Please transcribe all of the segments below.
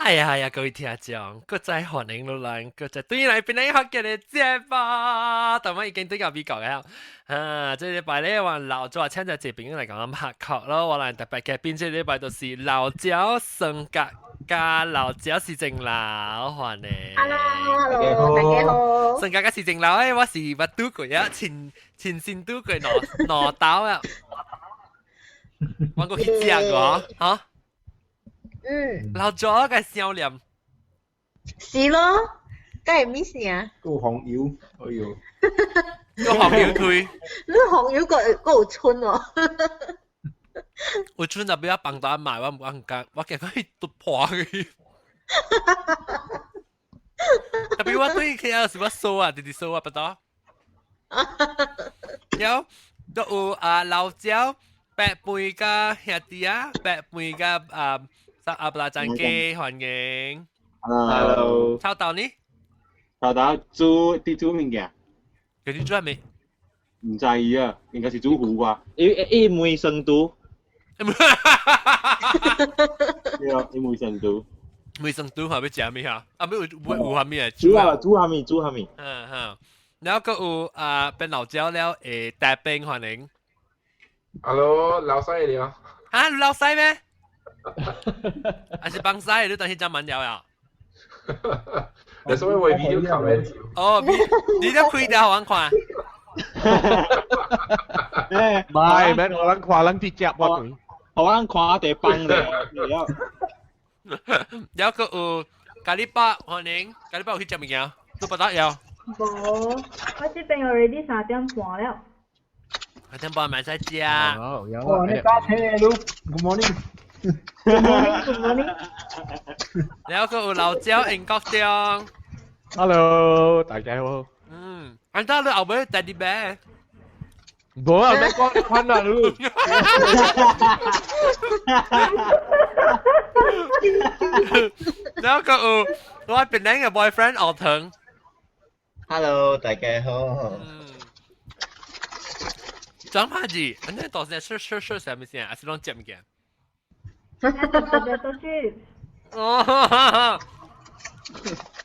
哎呀呀，各位聽眾，閣再歡迎落來，閣再對來邊來學嘅節目，但我已經對到美國了。啊，這禮拜咧，我老早請隻這邊來講拍殼咯，我來特別嘅邊這禮拜就是老椒生格加老椒是正老，歡迎。 Hello，大家好。生格加是正老誒，我是捌拄過啊，親親身拄過挪挪刀啊，我過去食過，嚇。老早嘅笑臉，是咯，梗係咩事啊？個紅油，哎呦，個紅油推，你紅油個個有春哦。有春就比較幫單買，我唔敢，我驚佢突破去。特別我對佢有什麼數啊，直直數啊，不多。有都有啊，老椒、白貝加兄弟啊，白貝加啊。阿布拉贊機，歡迎。 Hello。臭豆呢？臭豆煮啲煮物件。佢啲煮係咩？唔在意啊，應該是煮糊啩。伊伊梅生肚。對啊，伊梅生肚。梅生肚係要食咩啊？啊，咩有有有咩啊？煮啊，煮下面，煮下面。嗯嗯，然後閣有啊，變老椒了，誒，大兵歡迎。 Hello，老細了。啊，老細咩？還是幫晒，你等下講慢了呀？你所謂為 video comment？哦，你都開掉我看。誒，唔係，咩？我諗看人直接我對，我諗看地幫咧。有個有咖喱包，歡迎咖喱包有去食物件，都不得有。無，我這邊 already 3點半了。 3點半咪使食。哦，哦，你揸車你，Good morning。 Good morning, good morning。然後個有老椒英國中。 Hello，大家好。嗯，安得你後尾第二咩？無啊，咩講你看啊你。然後個有我邊兩個 boyfriend 學騰。 Hello，大家好。張柏芝，你到時吃吃吃啥物事啊？還是攏食物件？都去。哦，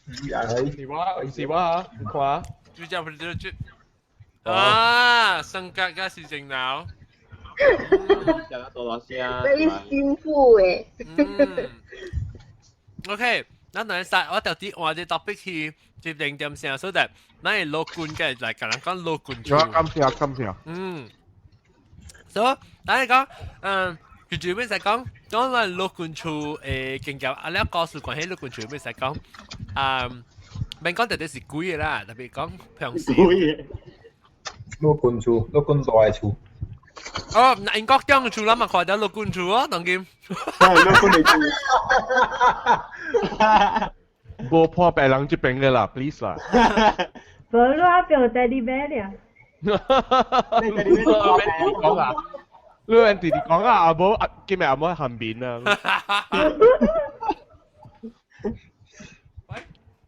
是我，是我啊，你看。就這樣，就就啊，生格加是正腦。多多聲。你辛苦誒。嗯。OK，咱兩日我特啲換啲 topic 去接定點聲，所以咱係樂觀嘅來共人講樂觀。感謝感謝。嗯。所以咱講，嗯。佢最尾使講，講咱樂觀厝誒經驗，啊，你故事關係樂觀厝尾使講，啊，免講特別是鬼的啦，特別講平時。鬼。樂觀厝，樂觀大的厝。哦，英國中嘅厝，咱嘛看到樂觀厝哦，當今。係樂觀的厝。無破別人這邊的啦，please 啦。無，你阿表弟弟買了。你講啊？你人弟弟講啊，阿母今日阿母喺面啊。喂，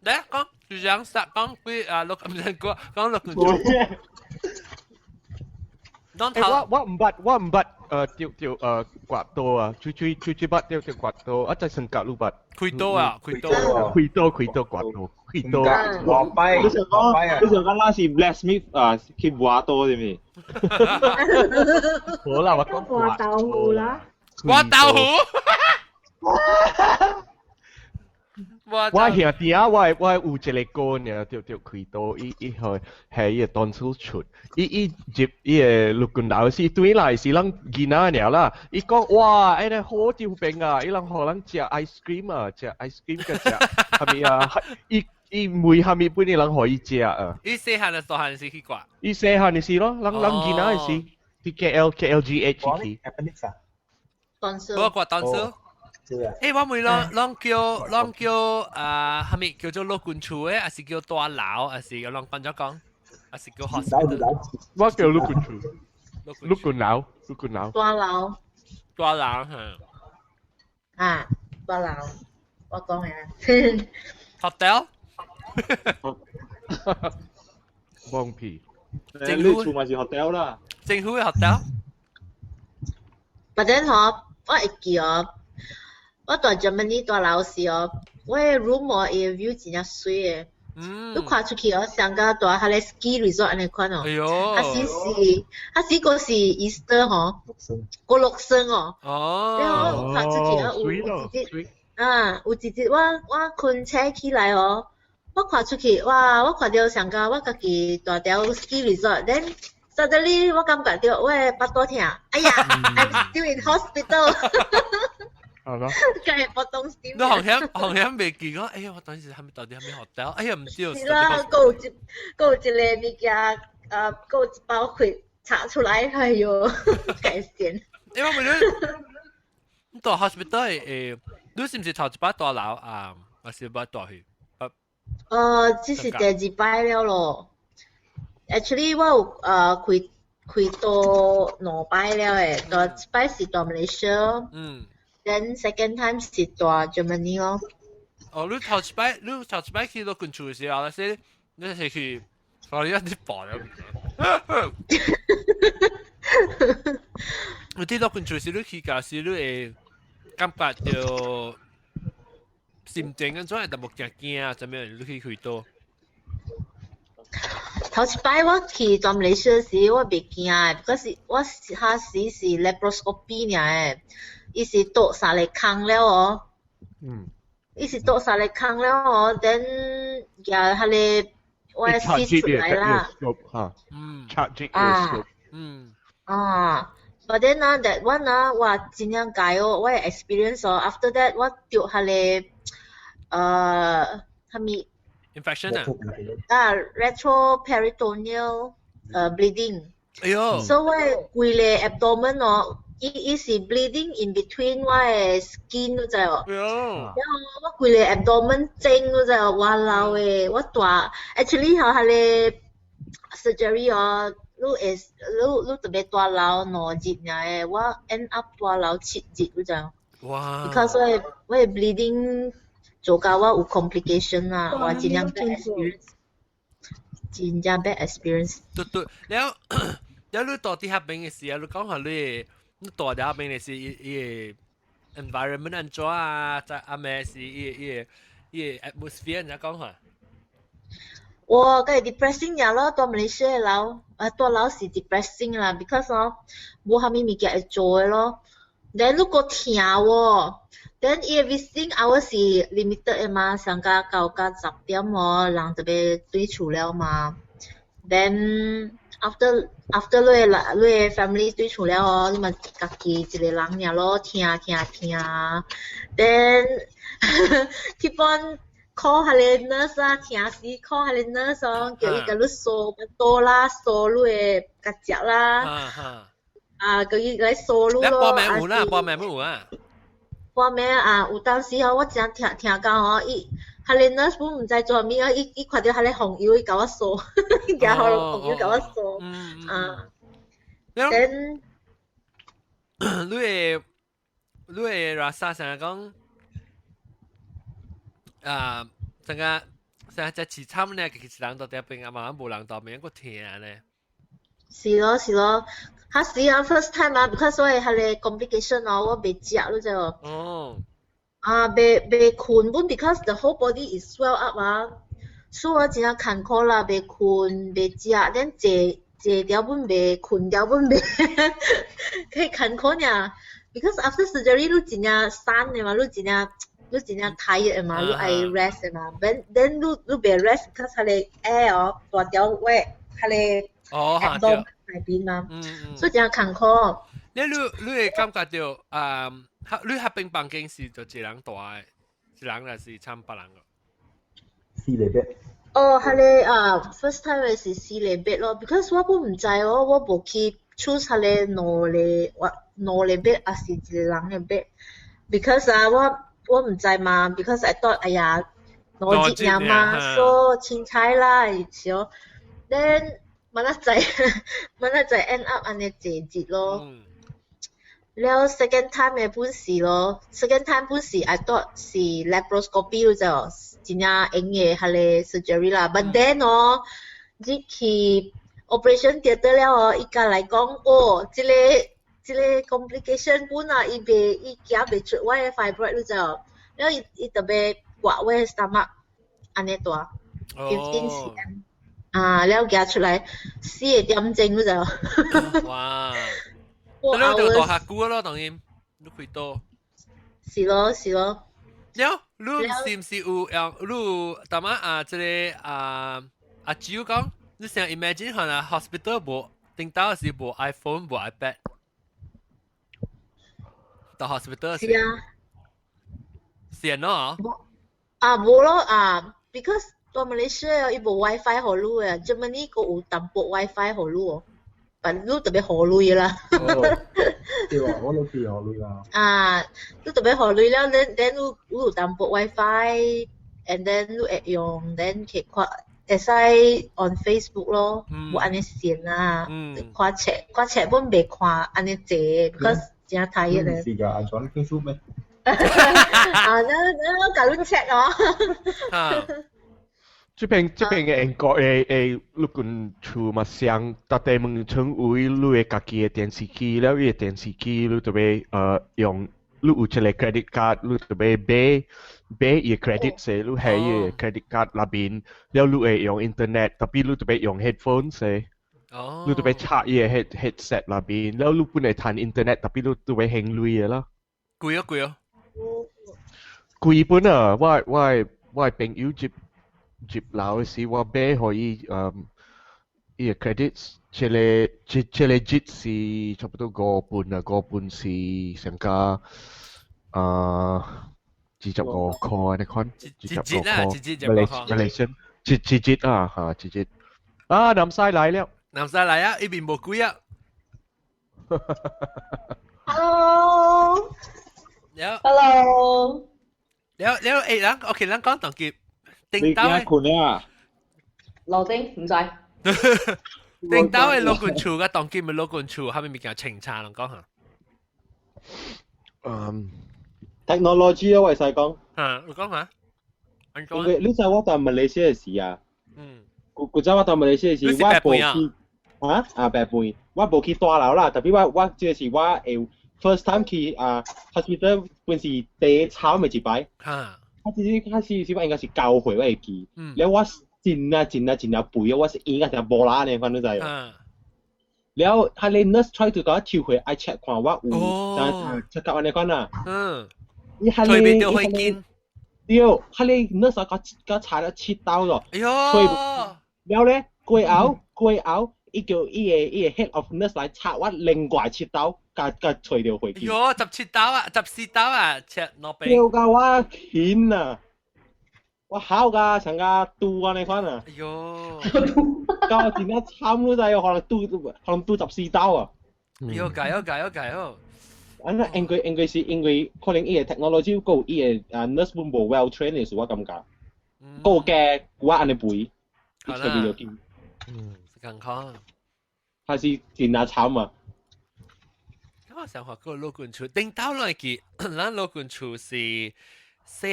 嚟講，就講實講幾啊六唔係講講六個鐘。我我毋捌，我毋捌，掉掉刮刀啊，吹吹吹吹捌掉掉刮刀，啊在成格你捌。開刀啊，開刀。開刀開刀刮刀，開刀。落跛，你想講，你想講那是 blacksmith 啊，去挖刀是咪？好啦，我講刮豆腐啦。刮豆腐。我兄弟啊，我我有一個哥爾，著著開刀，伊伊去係伊個當初出，伊伊入伊個陸軍樓時對來是咱囡仔爾啦，伊講哇，哎個好丟病啊，伊人予人食 ice cream 啊，食 ice cream 佮食，啥物啊，伊伊問啥物本伊人予伊食啊。伊細漢的大漢時去掛。伊細漢的時咯，咱咱囡仔的時，佇 KL KLGH 去。我掛當初。欸，我問攏攏叫攏叫啊，啥物叫做陸軍厝的，還是叫大樓，還是攏按怎講？還是叫 hospital？我叫陸軍厝，陸軍樓，陸軍樓。大樓。大樓嚇。啊，大樓，我講嘅。 Hotel。放屁！政府厝嘛是 hotel 啦。政府的 hotel。或者嗬，我會記哦。我蹛 Germany 蹛老時哦，我的 room 哦，伊的 view 真正媠的。你看出去哦，像甲蹛彼個 ski resort 按呢款哦。哎喲。啊時是，啊時閣是 Easter 吼，閣落霜哦。然後看出去啊，有一日啊，有一日我睏醒起來哦，我看出去，哇！我看著像甲我家己蹛佇 ski resort，then suddenly 我感覺著我的腹肚疼，哎呀，I'm still in hospital。係咯。梗係腹肚你紅險紅險未記講，哎呀，我當時係咪到底係咪學到？哎呀，唔知。是啦，閣有一個物件，閣有一包血插出來，哎喲，該險。因為你蹛 hospital 你是毋是頭一擺蹛樓啊？還是擺蹛去？這是第二擺了咯。Actually，我有開刀兩擺了的，第一擺是蹛 Malaysia，then second time 是蹛 Germany 咯。哦，你頭一擺去到近厝的時候，那些你是去，我一啲爆了。你啲到近厝時，你去到時，你會感覺著心情按怎會淡薄驚驚啊？怎樣？你去開刀？頭一擺我去蹛馬來西亞時，我袂驚的，可是我彼時是 laparoscopy 爾的，伊是剁三个空了哦。伊是剁三個空了哦，then 舉彼個我的絲出來啦。嚇。插入啊。啊，but then 啊，that one 啊，哇，真正解哦，我的 experience 哦，after that 我著彼個啥物 infection 啊？啊，retroperitoneal bleeding。哎喲。所以我的規个 abdomen 哦，伊是 bleeding in between 我的 skin，你知無？哎喲。然後我規個 abdomen 整，你知無？哇老的，我蹛 actually 吼，彼個 surgery 哦，你會你特別蹛留2日爾的，我 end up 蹛留7日，你知無？哇！ Because 我的 bleeding 做甲我有 complication 啦，我真正 bad experience，真正 bad experience。對對，了了你蹛佇彼邊的時候，你講下你蹛佇彼邊的時，伊个 environment 按怎啊？在阿咩是伊个 atmosphere 按怎講下？哇，閣 depressing 爾咯，蹛馬來西亞樓，啊，蹛樓是 depressing 啦，because 哦，無啥物物件會做的咯。then 你閣疼喎，then 伊个 visiting hour 是 limited 的嘛，上加9到10點哦，人就欲轉厝了嘛。then after 你的 family 轉厝了哦，你嘛家己一个人爾咯，疼疼疼。then keep on call 彼个 nurse 啊，疼死 call 彼个 nurse 哦，叫伊共你掃腹肚啦，掃你的角脊啦。啊，叫伊來掃你咯。你報名有啦，報名有啊。報名啊，有當時吼，我真疼疼到吼，伊彼个 nurse 本毋知做啥物啊，伊看著彼个紅油，伊共我掃，伊舉紅油共我掃。啊。 Then 你的 rasa 成日講啊，成個成個只凄慘呢，其實人蹛佇邊啊嘛，無人蹛邊閣疼呢。是咯是咯，彼時啊 first time 啊，because 我的彼个 complication 哦，我袂食，你知無？哦。啊，袂睏本，because the whole body is swell up 啊，所以我真正艱苦啦，袂睏袂食，then 坐坐著本袂，睏著本袂，可以艱苦爾。because after surgery 你真正散的嘛，你真正 tired 的嘛，你愛 rest 的嘛，then 你袂 rest，because 彼个 air 哦，蹛佇我彼个 abdomen 內邊嘛，所以真艱苦。你會感覺著啊？你彼邊房間是就一人蹛的，一人還是摻別人個？四個 bed。哦，彼个啊，first time 的是四個 bed 咯，because 我本毋知哦，我無去 choose 彼个兩個我兩個 bed 還是一個人的 bed，because 啊，我毋知嘛，because I thought 哎呀，兩日爾嘛，所以凊彩啦，是哦，then 萬仔載萬仔載 end up 按呢坐日咯。了 second time 的本是咯，second time 本是 I thought 是 laparoscopy 就真正用的彼个 surgery 啦，but then 哦，入去 operation theatre 了哦，伊共來講哦，這個這個 complication 本啊，伊袂伊行袂出我的 fibroid 你知無？了伊伊特別割我的 stomach 按呢大，15 cm 啊，了行出來4點鐘你知無？哇！你就大下久咯，當然你開刀。是咯是咯。了，你是毋是有用？你淡仔啊，這個啊阿蕉講，你想 imagine 可能 hospital 無頂到是無 iPhone 無 iPad，到 hospital 是啊，是喏。啊無咯啊，because 蹛馬來西亞伊無 WiFi 予你的，Germany 閣有淡薄 WiFi 予你哦，但你特別予鐳啦。對啊，我都對予鐳啦。啊，你特別予鐳了，then 你你有淡薄 WiFi，and then 你會用，then 去看會使 on Facebook 咯，無按呢線啦，看冊看冊本袂看按呢濟，because 真 tired 咧。是㗎，安怎 Facebook 咩？啊，那我共你 check 哦。這邊這邊的英國的的陸軍厝嘛像，逐地門窗有你的家己的電視機，了伊的電視機你特別用，你有一個 credit card，你特別買買伊的 credit 勢，你喺伊的 credit card 內邊，了你會用 internet，特別你特別用 headphone 勢。你特別插伊的 headset 內邊，了你本來彈 internet，特別你特別還鐳的啦。貴啊貴啊！貴本啊！我我我朋友入入樓時，我買予伊伊個 credits，這個這這個節是差不多5磅啊，五磅是成加25塊你看，二十五塊，馬來西亞，一一節啊嚇，一節啊，南西來了，南西來啊，呢邊無貴啊。 Hello。了。 Hello。了了誒，咱 OK，咱講當結。你驚困啊？落丁唔使。頂到的老君厝佮當今的老君厝，啥物物件清差人講下。technology 啊，我會使講。嗯，你講下。因為你知我蹛馬來西亞時啊，古古早我蹛馬來西亞時，我無去啊啊白飯，我無去大樓啦，特別我我這個是我會 first time 去啊 hospital 本是第慘的一擺。我只是開始是我應該是9歲，我會記。了我真啊真啊真啊肥啊，我是圓甲成無啦呢，反正就。了，彼個 nurse try to 共我抽血，愛 check 看我有啥 check 按呢款啊。伊彼個吹袂著血筋。對，彼個 nurse 共共插了7刀咯。哎喲。了咧，過後過後，伊叫伊個 head of nurse 來插我另外七刀，共共揣著血筋。喲，17刀啊，14刀啊，切兩邊。對甲我緊啊！我哭甲像個豬按呢款啊！哎喲，甲我真正慘，你知影？可能拄可能拄14刀啊！喲，加油加油加油！啊，那應該應該是因為可能伊個 technology 閣有伊個啊 nurse 本無 well trained 的時，我感覺，閣有加我按呢肥，伊揣袂著緊。嗯，是健康。還是真正慘啊！咁我想話個老君厝，頂到來記，咱老君厝是細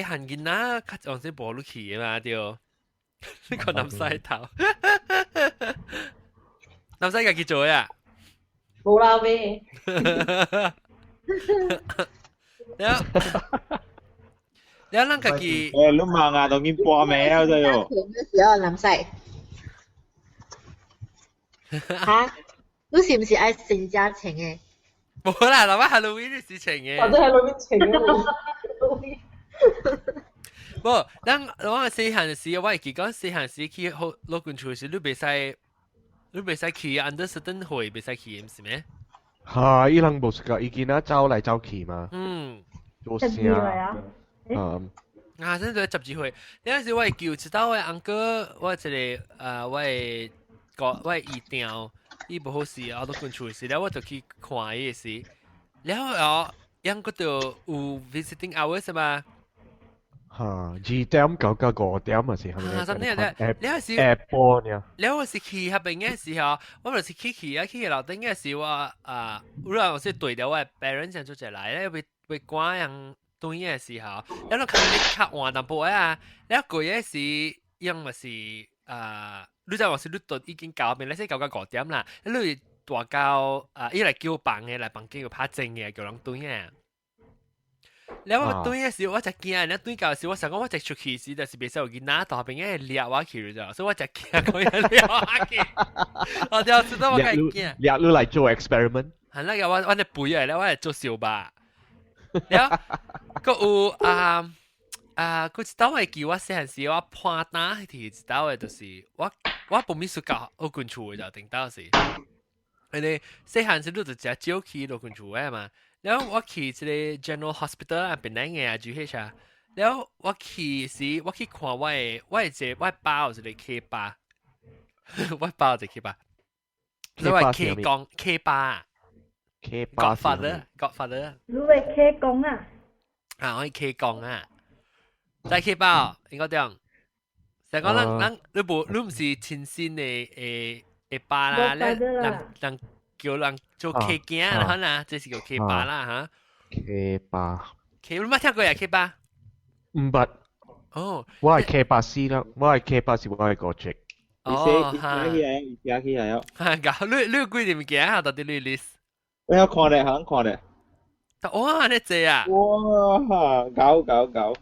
漢囡仔較往時無入去的嘛對。你看南西頭，南西家己做呀？無啦咩？了，了，咱家己。誒，你忙啊，當見半暝啊，真喲。咩時候南西？嚇？你是毋是愛成家情的？無啦，老闆 Halloween 的事情嘅。或者喺裏邊情無，咱我細漢時，我會記講細漢時去好老君厝時，你袂使，你袂使去 under certain 歲袂使去，毋是咩？嚇！伊人無是個，伊囡仔走來走去嘛。做聲。嗯。啊，真係12歲。嗰陣時我會叫一道我 uncle，我一個我的個我的姨丈，伊無好勢，我老君厝時，了我就去看伊的時，了後樣個就有 visiting hours 嘛。嚇，2點到到5點啊是係咪？啊，真係咧，你係下晡呢？了我是去彼邊的時候，我就是去去啊去樓頂的時我啊，有人是對著我的 parents 做一來咧，會會趕人轉的時候，了你看你較晚淡薄啊，了過的時，因為是啊，你知話是你都已經到邊，你先到到5點啦，你大到啊，伊來叫房嘅來房間有拍證嘅，叫人轉嘅。了我轉嘅時，我就驚，你轉到時，我想講我一出去時，就是袂使有囡仔大邊嘅掠我去咗，所以我就驚講伊掠我去。我就知道我梗驚。掠你來做 experiment。係那個我咧背嚟咧，我係做小吧。了，閣有啊啊，閣一道會記我細漢時，我破單迄一道的，就是我無咪 suka 學軍厝的就頂到是。因為細漢時你就食少去陸軍厝的嘛。了我去這個 General Hospital 啊，檳城的啊，GH 啊。了我去時，我去看我的一個我爸有一個契爸，我爸有一個契爸，所以我契公契爸。契爸 Godfather，Godfather。你會契公啊？啊，我係契公啊。在契爸應該點？成講咱咱你無你毋是親身的的爸啦，你人叫人做契囝啦，可能這是叫契爸啦嚇。契爸。契你捌聽過呀？契爸？毋捌。哦。我係契爸師啦，我係契爸是我係個籍。哦，嚇。起來，寫起來哦。嚇！你你有幾物件啊？到底你 list？我有看咧，肯看咧。哇！你濟啊！哇！搞搞搞！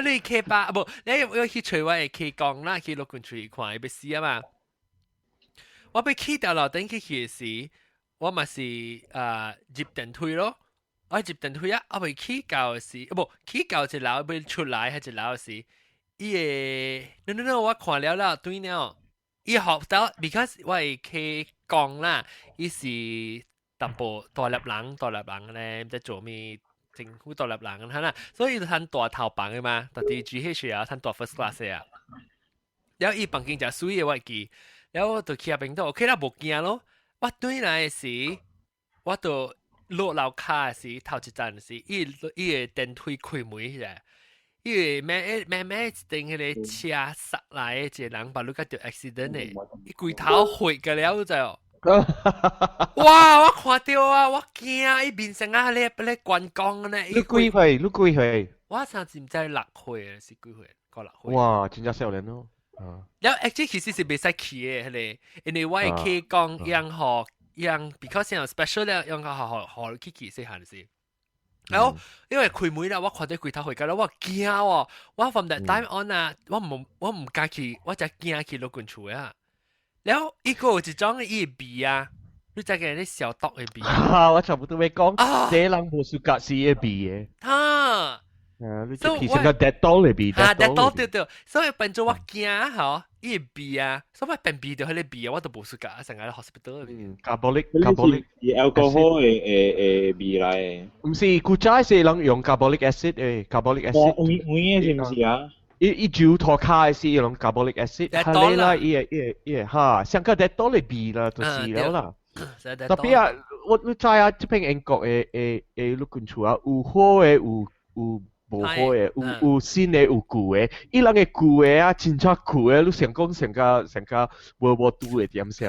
你契爸無？你我去揣我的契公啦，去陸軍處看伊欲死啊嘛。我欲去掉樓頂去去的時，我嘛是啊入電梯咯。我入電梯啊，我未去到的時，無去到一樓欲出來，彼一樓的時，伊會 no no no，我看了了對了，伊學到，because 我的契公啦，伊是淡薄大粒人，大粒人咧，毋知做咩政府大粒人哈啦，所以伊就趁大頭房的嘛，佇 GH 啊，趁大 first class 的啊。了伊房間誠媠的，我會記。了我就去遐邊度，OK 啦，無驚咯。我轉來的時，我就落樓跤的時，頭一站時，伊個電梯開門起來，伊會慢慢慢一頂彼個車剎來的一個人，把你甲著 accident 的，伊規頭血個了，你知無？哇！我看著啊，我驚伊面成啊咧咧觀光呢。你幾歲？你幾歲？我上次毋知6歲是幾歲？五六歲。哇！真正少年咯。了，actually 其實是袂使去的，彼個，因為我會去講樣學樣，because 樣 special 咧，樣個學學學去去細漢時。然後因為開門啦，我看到規頭血個，我驚哦。我 from that time on 啊，我毋敢去，我才驚去陸軍厝啊。然後伊閣有一種伊的味啊，你知影咧消毒的味。啊！我差不多欲講，這人無 suka 死的味的。啊！啊！你就其實個 Dettol 的味。啊，Dettol 對對，所以變做我驚吼，伊的味啊，所以我便秘著彼个味啊，我都無 suka，成個 hospital。嗯，carbolic carbolic 是 alcohol 的味來。毋是，古早是人用 carbolic acid 的，carbolic acid。有影的是毋是啊？伊伊酒塗跤的是用 carbolic acid，係啦，伊個伊個伊個哈，上個 Dettol 的味啦，就是了啦。特別啊，我你知啊，這邊英國的的的陸軍厝啊，有好的有無好的，有新的有舊的，伊人的舊的啊，真正舊的，你想講上個上個 World War Two 的點聲。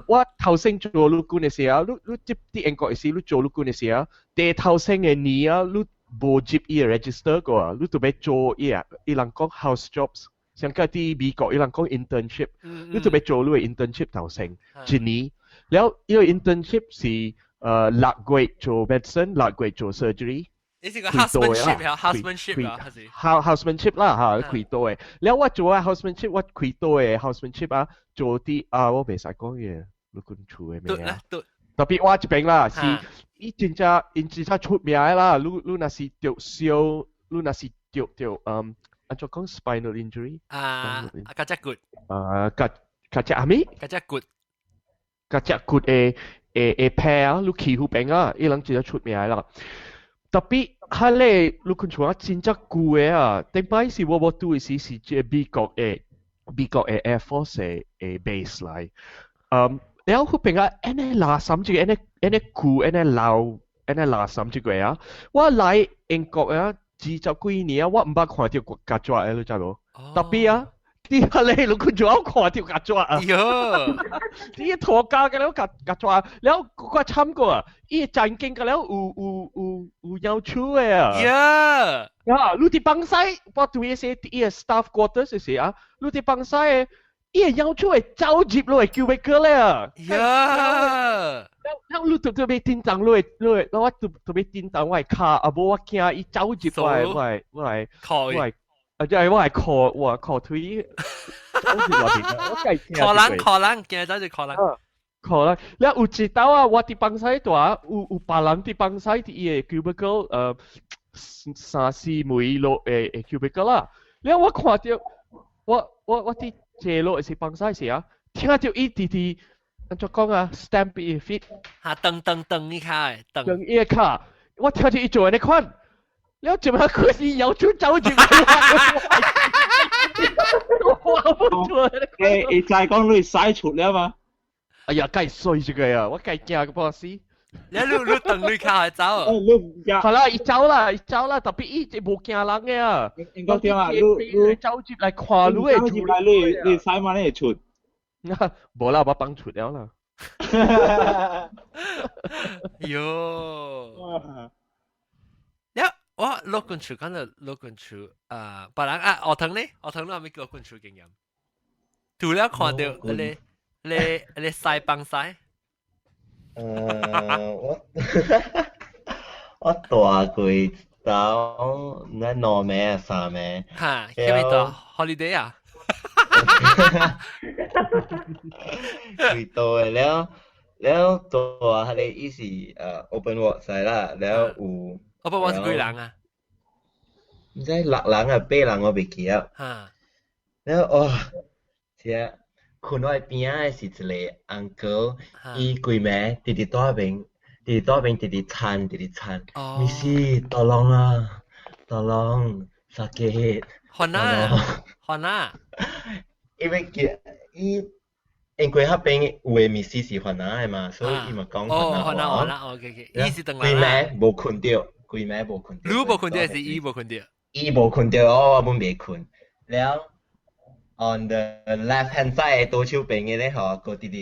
我頭先做陸軍的時候，你佇佇英國的時，你做陸軍的時候，第頭先的年啊，你無入伊個 register 過啊，你就欲做伊啊，伊人講 house jobs，像個佇美國伊人講 internship，你就欲做你的 internship 頭先一年，了伊個 internship 是6個月做 medicine，六個月做 surgery。你是個 housemanship 啊，housemanship 啊，還是 housemanship 啦嚇，開刀的。了我做啊 housemanship，我開刀的 housemanship 啊，做啲啊，我袂使講嘢，陸軍厝的名啊。特別我這邊啦，是伊真正𪜶真正出名的啦。你若是著燒，你若是著按怎講 spinal injury？啊，頙脊骨。啊，頙脊啥物？頙脊骨。頙脊骨的的的病啊，你去彼邊啊，伊人真正出名的啦。特別彼个陸軍厝啊，真正舊的啊！頂擺是 World War Two 的時，是這美國的 Air Force 的 base 來。了彼邊啊，按呢垃圾這個，按呢按呢舊，按呢老，按呢垃圾這個啊，我來英國啊，20幾年啊，我毋捌看著曱甴的，你知無？特別啊，佇彼個陸軍厝我看著曱甴啊！喲，伊塗跤個了曱曱甴，了閣慘過啊！伊個前景個了有有鳥鼠的啊！喲，啊，你佇放屎，我對迄些伊個 staff quarters 時啊，你佇放屎的。伊會搖出會走入落去 cubicle 咧啊！呀！了你特特別叮當，你會，我特特別叮當我的跤，啊無我驚伊走入我的我的我的我的，啊即係我的褲我褲腿走入內面，我計驚。可能可能驚走入可能。可能，了有一道啊，我佇放屎蹛，有別人佇放屎佇伊的 cubicle，三四米落的 cubicle 啦。了我看著，我佇坐落是放屎時啊，聽著伊直直按怎講啊，stamp 伊 feet，嚇，噔噔噔伊跤的，噔噔伊的跤，我聽著伊做按呢款，了就嘛開始搖出走入來，我不做。誒，伊知講你使出了嘛？哎呀，該衰這個呀，我該驚個半死。你等你跤走。你唔驚？係啦，伊走啦，伊走啦，特別伊就無驚人嘅啊。應該點啊？你走入來看你會出來，你使嘛？你會出？無啦，我放出了啦。喲，了我落滾厝，講到落滾厝，啊，別人啊，學堂呢？學堂你有咩落滾厝經驗？除了看到你屎放屎？我大過到那兩暝啊三暝。哈，去邊度？holiday 啊？幾多的了了大彼个伊是open ward 使啦，了有 open ward 是幾人啊？毋知六人啊八人我袂記啊。了哇，這睏我邊仔的是一个 uncle，伊規暝直直蹛邊，直直蹛邊，直直餐，直直餐。你是 tolong 啊，tolong sakit。番仔，番仔。因為佢伊因為彼邊有的物事是番仔的嘛，所以伊嘛講番仔話。哦，番仔番仔，OK OK，伊是轉來。規暝無睏著，規暝無睏著。你無睏著，還是伊無睏著？伊無睏著，我本袂睏。了，on the left hand side 的左手邊的咧吼，閣直直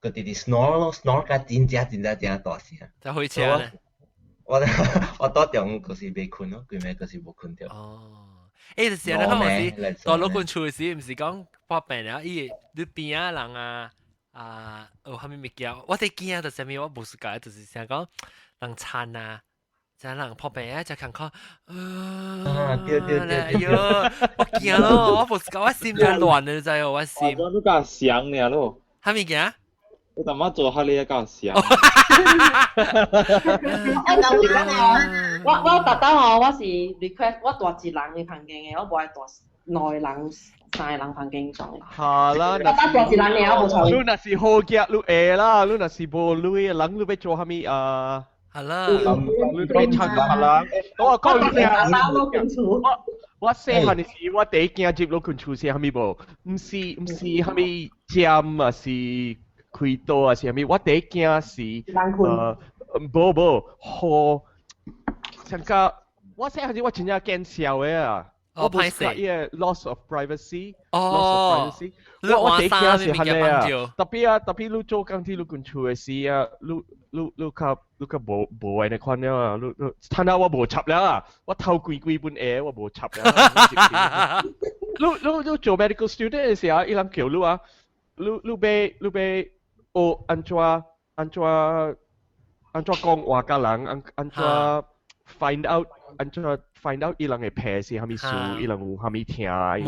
閣直直 snore 咯，snore 甲真正真正真大聲。在火車呢？我倒中就是袂睏咯，規暝就是無睏著。哦。欸，就是按呢看有時蹛老君厝時，毋是講破病了，伊你邊仔人啊啊有啥物物件，我佇驚就是啥物，我無 suka，就是想講人田啊，就人破病啊，就看看，啊對對對，哎喲，我驚咯，我無 suka，我心就亂了，你知無？我心。我都較想爾咯。啥物件？我淡仔做哈你較想。我特登吼，我是 request 我蹛一人的房間的，我無愛蹛兩個人、三個人房間床。好啦，我蹛一人爾，我無錯。你若是好額，你會啦；你若是無鐳，人你欲做啥物啊？係啦，你欲唱個別人。我講你聽。我細漢時，我第一驚入老君厝是啥物無？毋是啥物針啊，是開刀啊，是啥物？我第一驚是無無雨，像個我細漢時我真正見笑的啊！哦，歹勢，伊個 loss of privacy，哦，loss of privacy，我第一驚是按呢啊，特別啊，特別你做工佇老君厝的時啊，你較無按呢款了啊，你趁下我無插了啊，我頭規規本下我無插了。你做 medical student 的時候，伊人叫你啊，你欲學按怎講話佮人，按怎 find out 按怎 find out 伊人的病是啥物事，伊人有啥物疼，伊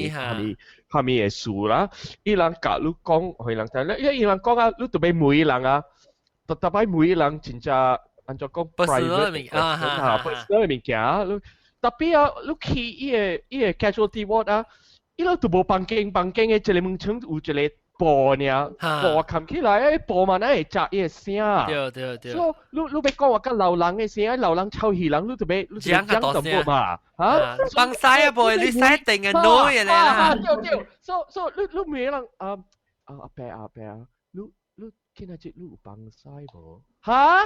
人有啥物的事啦。伊人共你講，予伊人知，因為伊人講啊，你著欲問伊人啊，逐逐擺問伊人真正按怎講 private 啊，personal 的物件，你特別啊，你去伊个 casualty ward 啊，伊攏都無房間，房間的一个門窗有一個布爾，布冚起來，布嘛，哪會遮伊的聲。對對對。所以你欲講話佮老人的聲，老人臭氣人，你著欲你著欲講淡薄嘛，嚇？放屎啊，無你使定個女的咧。對對，所以你問人啊啊阿伯阿伯啊，你今仔日你有放屎無？哈？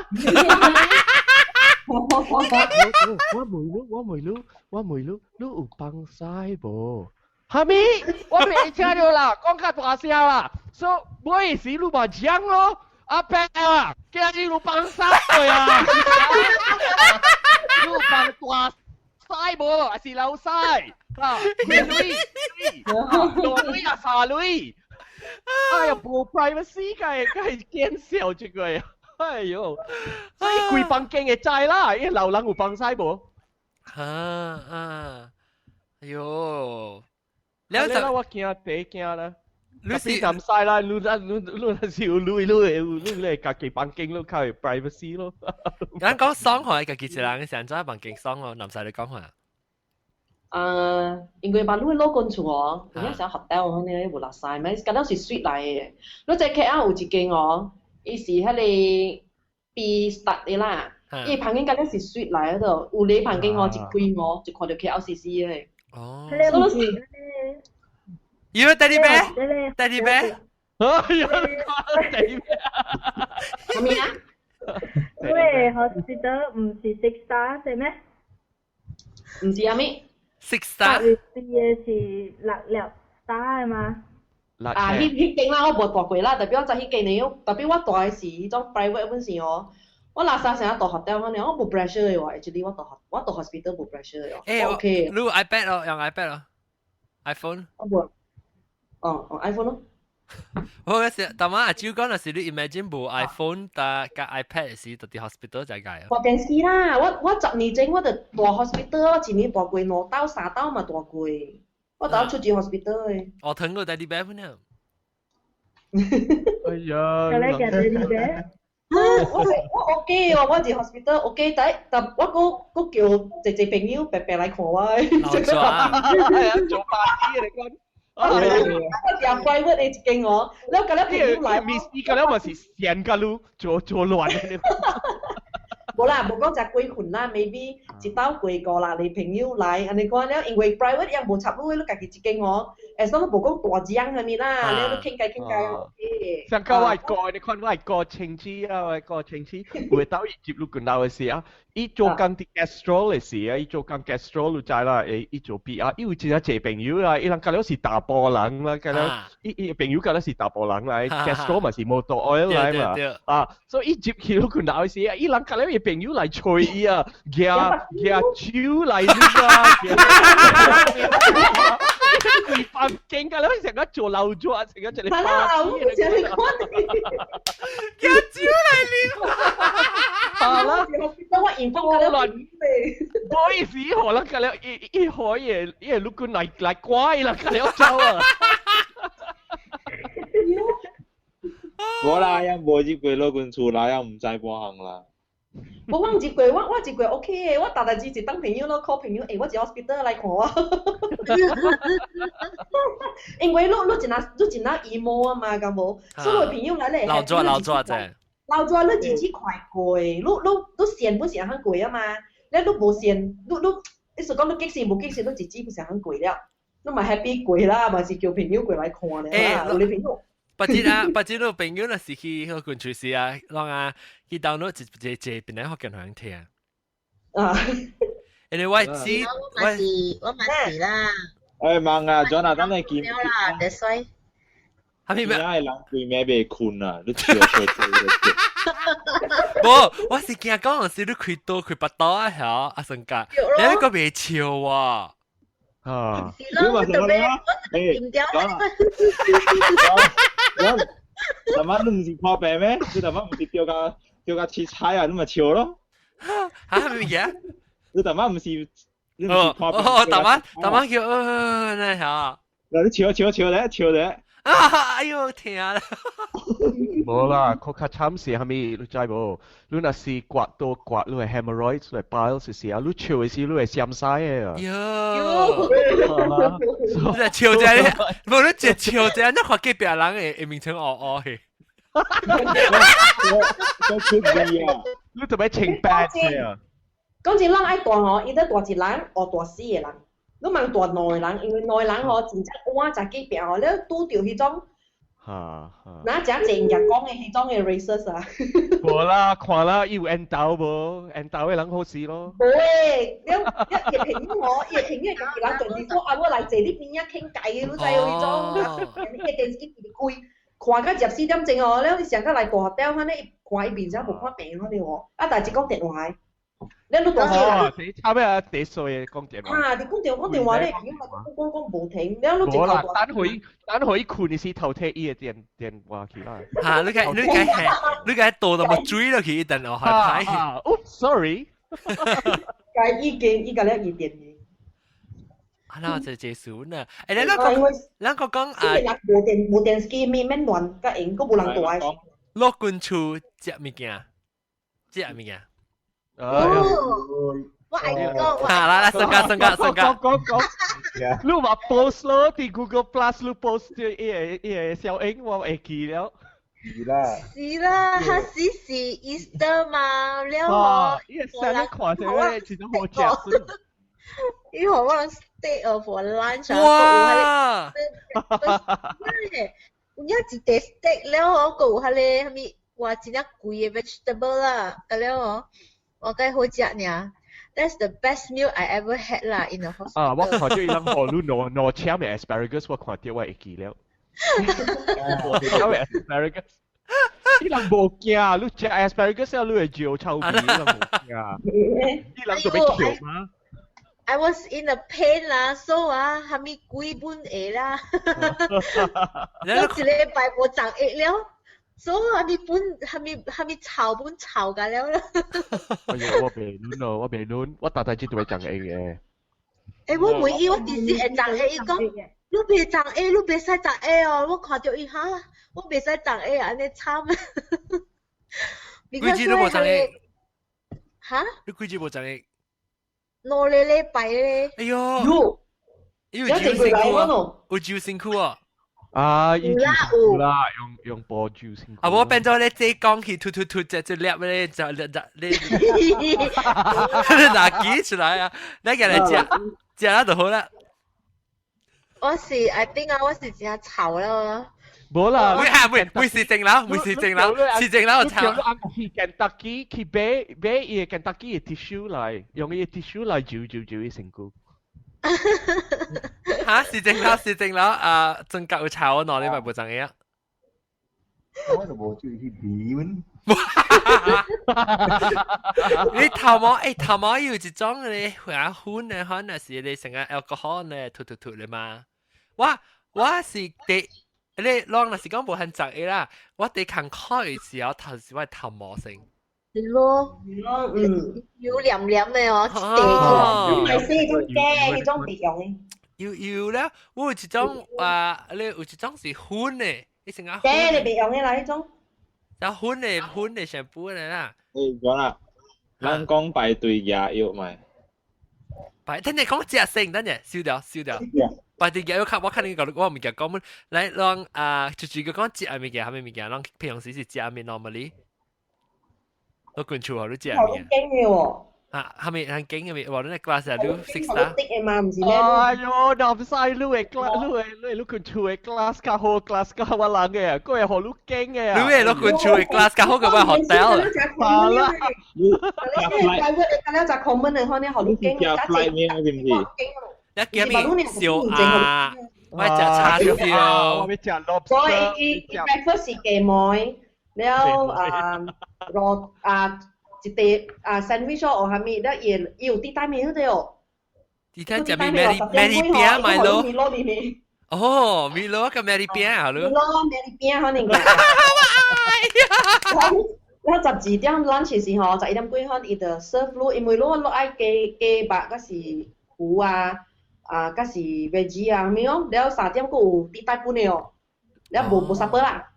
我問你，我問你，我問你，你有放屎無？哈咪？我袂聽著啦，講較大聲啦。所以尾時你嘛講咯，阿伯啊，今日有放屎未啊？你有放大屎無？還是老屎？啊，幾鐳？大鐳啊，三鐳？哎呀，無 privacy 梗係梗係見笑這個呀！哎呦，所以規房間會知啦，伊老人有幫使無？啊啊，哎呦，你啦，我驚第驚啦。你是唔使啦，你你你你是有你你你你家己房間咯，較有 privacy 咯。咱講爽話，家己一人上怎房間爽哦，唔使你講話。啊，因為把你老公厝哦，有陣時 hotel 嗰啲無垃圾咩，敢若是 suite 來的。你在 KL 有一間哦，伊是彼个 B star 的啦，伊房間敢若是 suite 來的，有個房間哦，一開哦，就看到 KLCC 的。哦。所以要爹哋咩？爹哋咩？哎呀，爹哋咩？啥物啊？喂，hospital 毋是 six star 是咩？毋是啥物？Six star。是的是六粒 star 的嘛？啊，彼彼間啦，我無蹛過啦，特別我知彼間呢，特別我蹛的是彼種 private 本是哦，我垃圾成日蹛 hotel 嗰呢，我無 pressure 的喎，actually 我蹛我蹛 hospital 無 pressure 的喎。OK。你 iPad 咯，用 iPad 咯，iPhone。我無。哦哦，iPhone 咯。我嗰時，但係阿蕉講，若是你 imagine 無 iPhone 但佮 iPad 時，就佇 hospital 就解。看電視啦，我我10年前我就蹛 hospital，我一年蹛過兩兜三兜嘛蹛過，我就出去 hospital 的。我疼過弟弟咩呢？哎呀！佢嚟嘅弟弟咩？我我 OK 哦，我佇 hospital OK，但但我閣閣叫濟濟朋友白白來看我。老抓，係啊，做 party 你講。我訂 private 的一間哦，了佮了朋友來。 Miss 伊個了嘛是閒甲你做做亂。無啦，無講食幾份啦，maybe 一兜過五六个朋友來，按呢講了，因為 private 也無插你，你家己一間哦，會使你無講大張啥物啦，你你傾偈傾偈 OK。像個我個，你看我個親戚啊，我個親戚，有兜伊接入近樓的時啊，伊做工佇 gastro 的時啊，伊做工 gastro 你知啦，會伊做 PR，伊有真正濟朋友啦，伊人佮了是查埔人啦，佮了伊伊朋友佮了是查埔人來，gastro 嘛是 motor oil 來嘛，啊，所以伊接去入近樓的時啊，伊人佮了伊朋友來揣伊啊，舉舉酒來啉啊，規房間佮了成個做老桌，成個一個係啦，我成日看舉酒來啉。好啦，我現風佮了亂，唔好意思，可能佮了伊伊可以伊會陸軍來來怪啦，佮了走啊。無啦，也無入過老君厝啦，也毋知半項啦。無我毋入過，我我入過 OK 的，我逐日只是當朋友咯，call 朋友，欸，我佇 hospital 來看我。因為你你真若你真若 emo 啊嘛，敢無？所以朋友來咧，老抓老抓啫。老抓你日子快過，你你你線本是會過啊嘛，你你無線，你你意思講你激線無激線，你日子不是會過了，你嘛 happy 過啦，嘛是叫朋友過來看咧啦，有你朋友。不知啊，不知你朋友若是去彼個廚師啊，攏啊去 download 一一一邊來福建話聽。啊。因為我知我嘛是我嘛是啦。哎，忙啊，John 等你見。啦，得衰。係咪咩？人規暝袂睏啊，你笑笑笑。無，我是驚講是你開刀開腹刀啊，曉阿生家，你那個袂笑啊。啊！是咯，我特別我點掉。我他媽你毋是破病咩？你他媽毋是掉甲掉甲七彩啊？你咪笑咯。嚇係咪嘢？你他媽毋是你毋是破病？哦，大媽大媽叫那曉。嗱，你笑笑笑咧，笑咧。啊！哎呦，疼啦！無啦，較較慘是啥物？你知無？你若是刮刀刮，你會 hemorrhoids，你會 piles 時啊，你笑的時你會閃屎的啊！喲，你笑者，無你一笑者，你看隔壁人的面成烏烏去。我出味啊！你特別清白啊！講真，人愛蹛吼，伊得蹛一人，或蹛四個人。你茫蹛兩個人，因為兩個人吼真正換食隔壁吼，你拄著彼種。哈哈！若誠濟物件講的彼種的 racist 啊！無啦，看啦，伊有緣投無？緣投的人好勢咯。無誒，你伊朋友吼，伊朋友家己人24 hour 來坐你邊仔傾偈，你知無彼種？伊電視機直開，看到14點鐘哦，了伊上個來大條，安呢看伊面才無看病嗰啲哦，啊，但是講電話。你你大哦，你差咩啊？第歲講電話。啊！你講電講電話咧，佢講講講無停，了你無啦，等佢等佢困時頭提伊個電電話起來。嚇！你個你個係你個多到麼追落去，等我害怕。 Oops, sorry。該已經伊個咧伊電話。啊，那就結束呢。誒，你講，咱個講啊，無電無電視免免亂，甲用，閣無人蹛。老君厝食物件，食物件。哦，我愛講，好啦，來，升格升格升格，講講講，你話 post 咯，佇 Google Plus 你 post 伊個伊個小英，我會記了。是啦。是啦，彼時是 Easter 嘛，了後，伊個生日看起來真好食。伊予我 steak for lunch 哇！有影一塊 steak 了吼，閣有彼个啥物，哇，真正貴的 vegetable 啦，了吼，我介好食爾。That's the best meal I ever had 啦，in the hospital。啊，我看著伊人予你兩兩攕的 asparagus，我看著我會記了。兩攕 asparagus，伊人無驚，你食 asparagus 了，你會嚼臭味，伊人無驚。伊人就欲抾嗎？ I was in a pain 啦，so 啊，啥物鬼本會啦，我一禮拜無長液了，所以啥物本啥物啥物臭本臭甲了啦。哎呦，我袂論咯，我袂論，我逐逐日都會長液嘅。欸，我問伊，我直接會長液，伊講你袂長液，你袂使長液哦。我看著伊哈，我袂使長液啊，按呢慘。幾日都無長液？哈？你幾日無長液？兩個禮拜咧。哎喲，有酒身軀啊，有酒身軀啊。啊，伊酒身軀啦，用用布酒身軀。啊，我變做咧這講起吐吐吐，這這粒咧就就就你，你拿記出來啊！你過來食，食了就好啦。我是 I think 啊，我是真正臭了。無啦，會嚇會會是正樓，會是正樓，是正樓臭。去 Kentucky 去買買伊個 Kentucky 的 tissue 來，用伊個 tissue 來揪揪揪伊身軀。嚇，是正樓是正樓啊！中國有臭我兩禮拜無長嘢啊。我就無注意去鼻阮。你頭毛欸，頭毛有一種咧，花粉的，可能是你成個 alcohol 咧，吐吐吐咧嘛。我我是第。你啷若是講無很雜的啦，我佇工課的時候頭是我頭毛先。是咯，嗯，油黏黏的哦，哦，唔係是迄種假，彼種別用的。有有了，我有一種啊，你有一種是粉的，你成個。假你別用的啦，彼種。有粉的粉的 shampoo 的啦。欸，講啦，咱講排隊舉藥咪。排，等陣講食先，等陣燒掉燒掉。排隊舉藥較，我看你講，我物件講們來，讓啊，就這個講食的物件，啥物物件，咱平常時是食啥物 normally。我滾厝予你食物件。好勁的喎。啊，啥物很勁的物？哇，你 class 啊，你 six star。的嘛，毋是咩？哎喲，若毋使你的 class，你的你你滾厝的 class 較好，class 較我人的，閣會予你驚的啊！你的你滾厝的 class 較好過我 hotel。好啦。你你了食 common 的，可能予你驚。食 flight 咩？是毋是？你叫咩？燒鴨，我食叉燒，我欲食 lobster。所以伊 breakfast 是雞糜，了啊肉啊。一塊啊 sandwich 哦，啥物，了伊伊有佇底面嗰個哦。佇底食咩？米米餅咪咯。哦，米羅個米餅啊，米羅米餅可能。我12點 lunch 時吼，11點幾分伊就 serve 你，因為你你愛加加肉，抑是魚啊，啊，抑是 veggie 啊，啥物哦。了3點閣有佇底本的哦，了無無 supper 啦，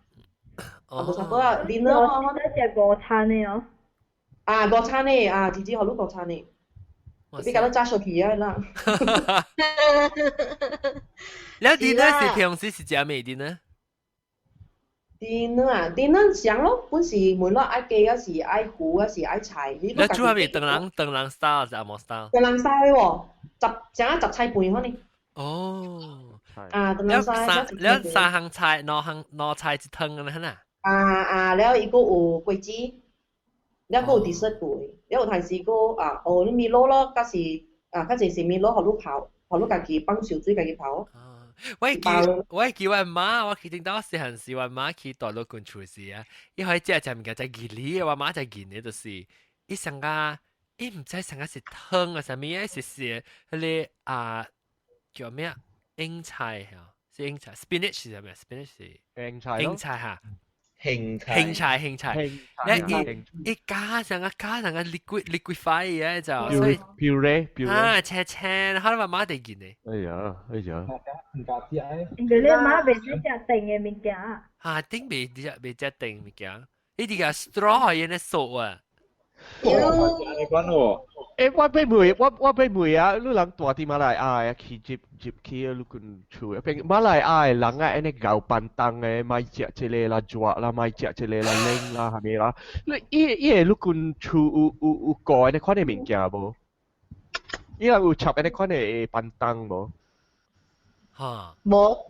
無 supper 啊，dinner 哦，我食午餐的哦。啊，午餐的啊，直接予你午餐的，比較你炸小皮啊啦。了 dinner 是平時是食咩 dinner？ dinner 啊，dinner 上咯，本是無論愛雞，抑是愛魚，抑是愛菜。你煮係咪唐人唐人 style 還是紅毛 style？唐人 style 喎，雜成雜菜飯可能。哦。啊，唐人 style。了三項菜，兩項兩菜一湯咁樣啊？啊啊，了伊閣有果子。了閣有 dessert 過，了有陣時閣啊，哦，你 Milo 咯，較是啊，較濟是 Milo 予你泡，予你家己放燒水家己泡。我記我記我媽，我記得當細漢時，我媽去大陸滾廚時啊，伊可以食食物件食魚梨，我媽食魚梨就是，伊上個伊伊毋知成個是湯啊，啥物啊，是彼个啊叫咩啊？英菜嚇，是英菜，spinach 是啥物？spinach 是英菜英菜嚇。興菜，興菜興菜，你伊加上個加上個 liquid liquefy 嘅就，所以 puree puree 啊，青青，可能媽媽哋見你。哎呀，哎呀，唔加啲哎。因為你媽袂使食甜的物件。啊，頂袂食袂食甜物件，伊啲個 straw 係呢素啊。你講喎。欸，我欲問，我欲問啊，你人住佇馬來亞去入入去你君厝，變馬來亞的人啊，按呢𠢕 pantang 的，莫食這个啦，熱啦，莫食這个啦，冷啦，啥物啦？你伊伊个你君厝有有有顧按呢款的物件無？伊人有插按呢款的 pantang 無？哈，無，無，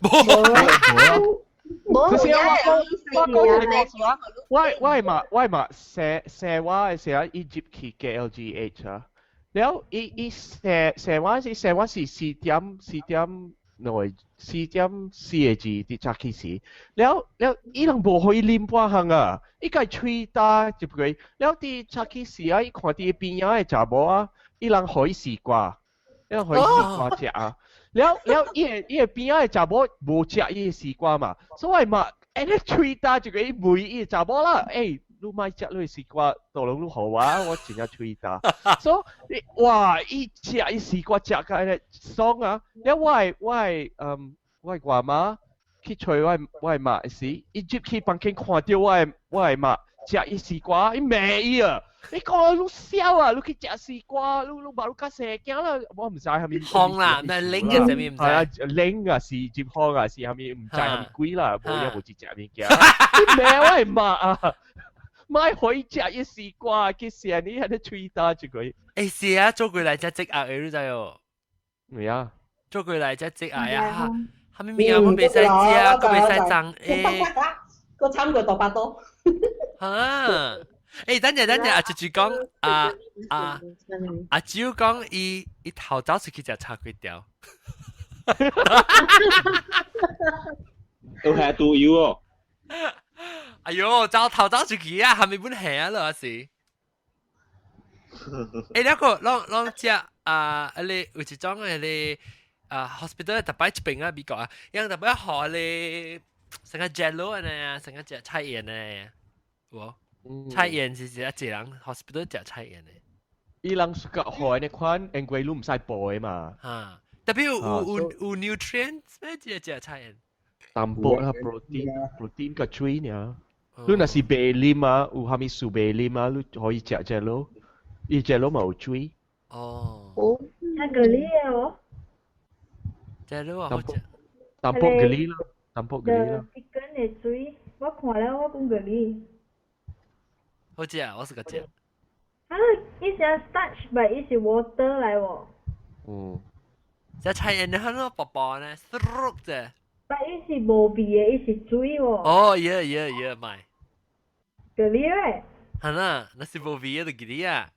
無。無。可是我講我講一個故事啊，我嘛我嘛生生我的時候，伊入去 KLGH 啊，了伊伊生生我是生我是四點四點內四點四個字佇早起時，了了伊人無予伊啉半項啊，伊家喙焦入去，了佇早起時啊，伊看佇邊仔的查某啊，伊人予伊絲瓜，伊人予伊絲瓜食啊。了了，伊个伊个邊仔的查某無食伊个絲瓜嘛，所以嘛，按呢喙焦就伊問伊个查某啦，欸，你莫食你的絲瓜，都攏你予我，我真正喙焦。所以哇，伊食伊絲瓜食甲按呢爽啊！了我的我的嗯，我的外媽去揣我的媽的時，伊入去房間看著我的媽食伊絲瓜，伊罵伊啊！你講你痟啊！你去食絲瓜，你你把你較細囝啦，我毋知啥物。風啦，那冷嘅啥物毋知。係啊，冷啊，是入風啊，是啥物毋知啥物鬼啦，無也無去食物件。你罵我的媽啊！莫予伊食伊絲瓜，去食你喺咧喙焦一個。欸，是啊，做過來才積壓的，你知哦？係啊。做過來才積壓啊！哈物物件我袂使食，閣袂使送欸。閣慘過大巴肚。啊！欸，等陣等陣，阿豬豬講，阿阿阿蕉講，伊伊頭走出去食炒粿條。都係都有哦。哎喲，走頭走出去啊，係咪本下啊？咯是。欸，那個攏攏食啊，你有一種的你啊，hospital 特擺一邊啊，美國啊，樣特擺學你成個 jello 按呢啊，成個食菜葉呢，有無？菜葉是是一濟人 hospital 食菜葉的。伊人是較好呢款，因為你毋使補的嘛。啊，特別有有有 nutrients 咩？這食菜葉。淡薄啦，protein protein 較水爾。你若是袂啉啊，有啥物事袂啉啊，你可以食這咯。伊這咯嘛有水。哦。哦，那個喱哦。這咯啊，好食。淡薄咖喱啦，淡薄咖喱啦。 chicken 的水，我看了我講咖喱。好食啊，我是個食。啊，伊是 starch，but 伊是 water 來喎。嗯。食菜葉你看咯，薄薄呢，濕啫。但伊是無味的，伊是水喎。哦，yeah yeah yeah，買。咖喱咧。係啦，那是無味的就咖喱啊。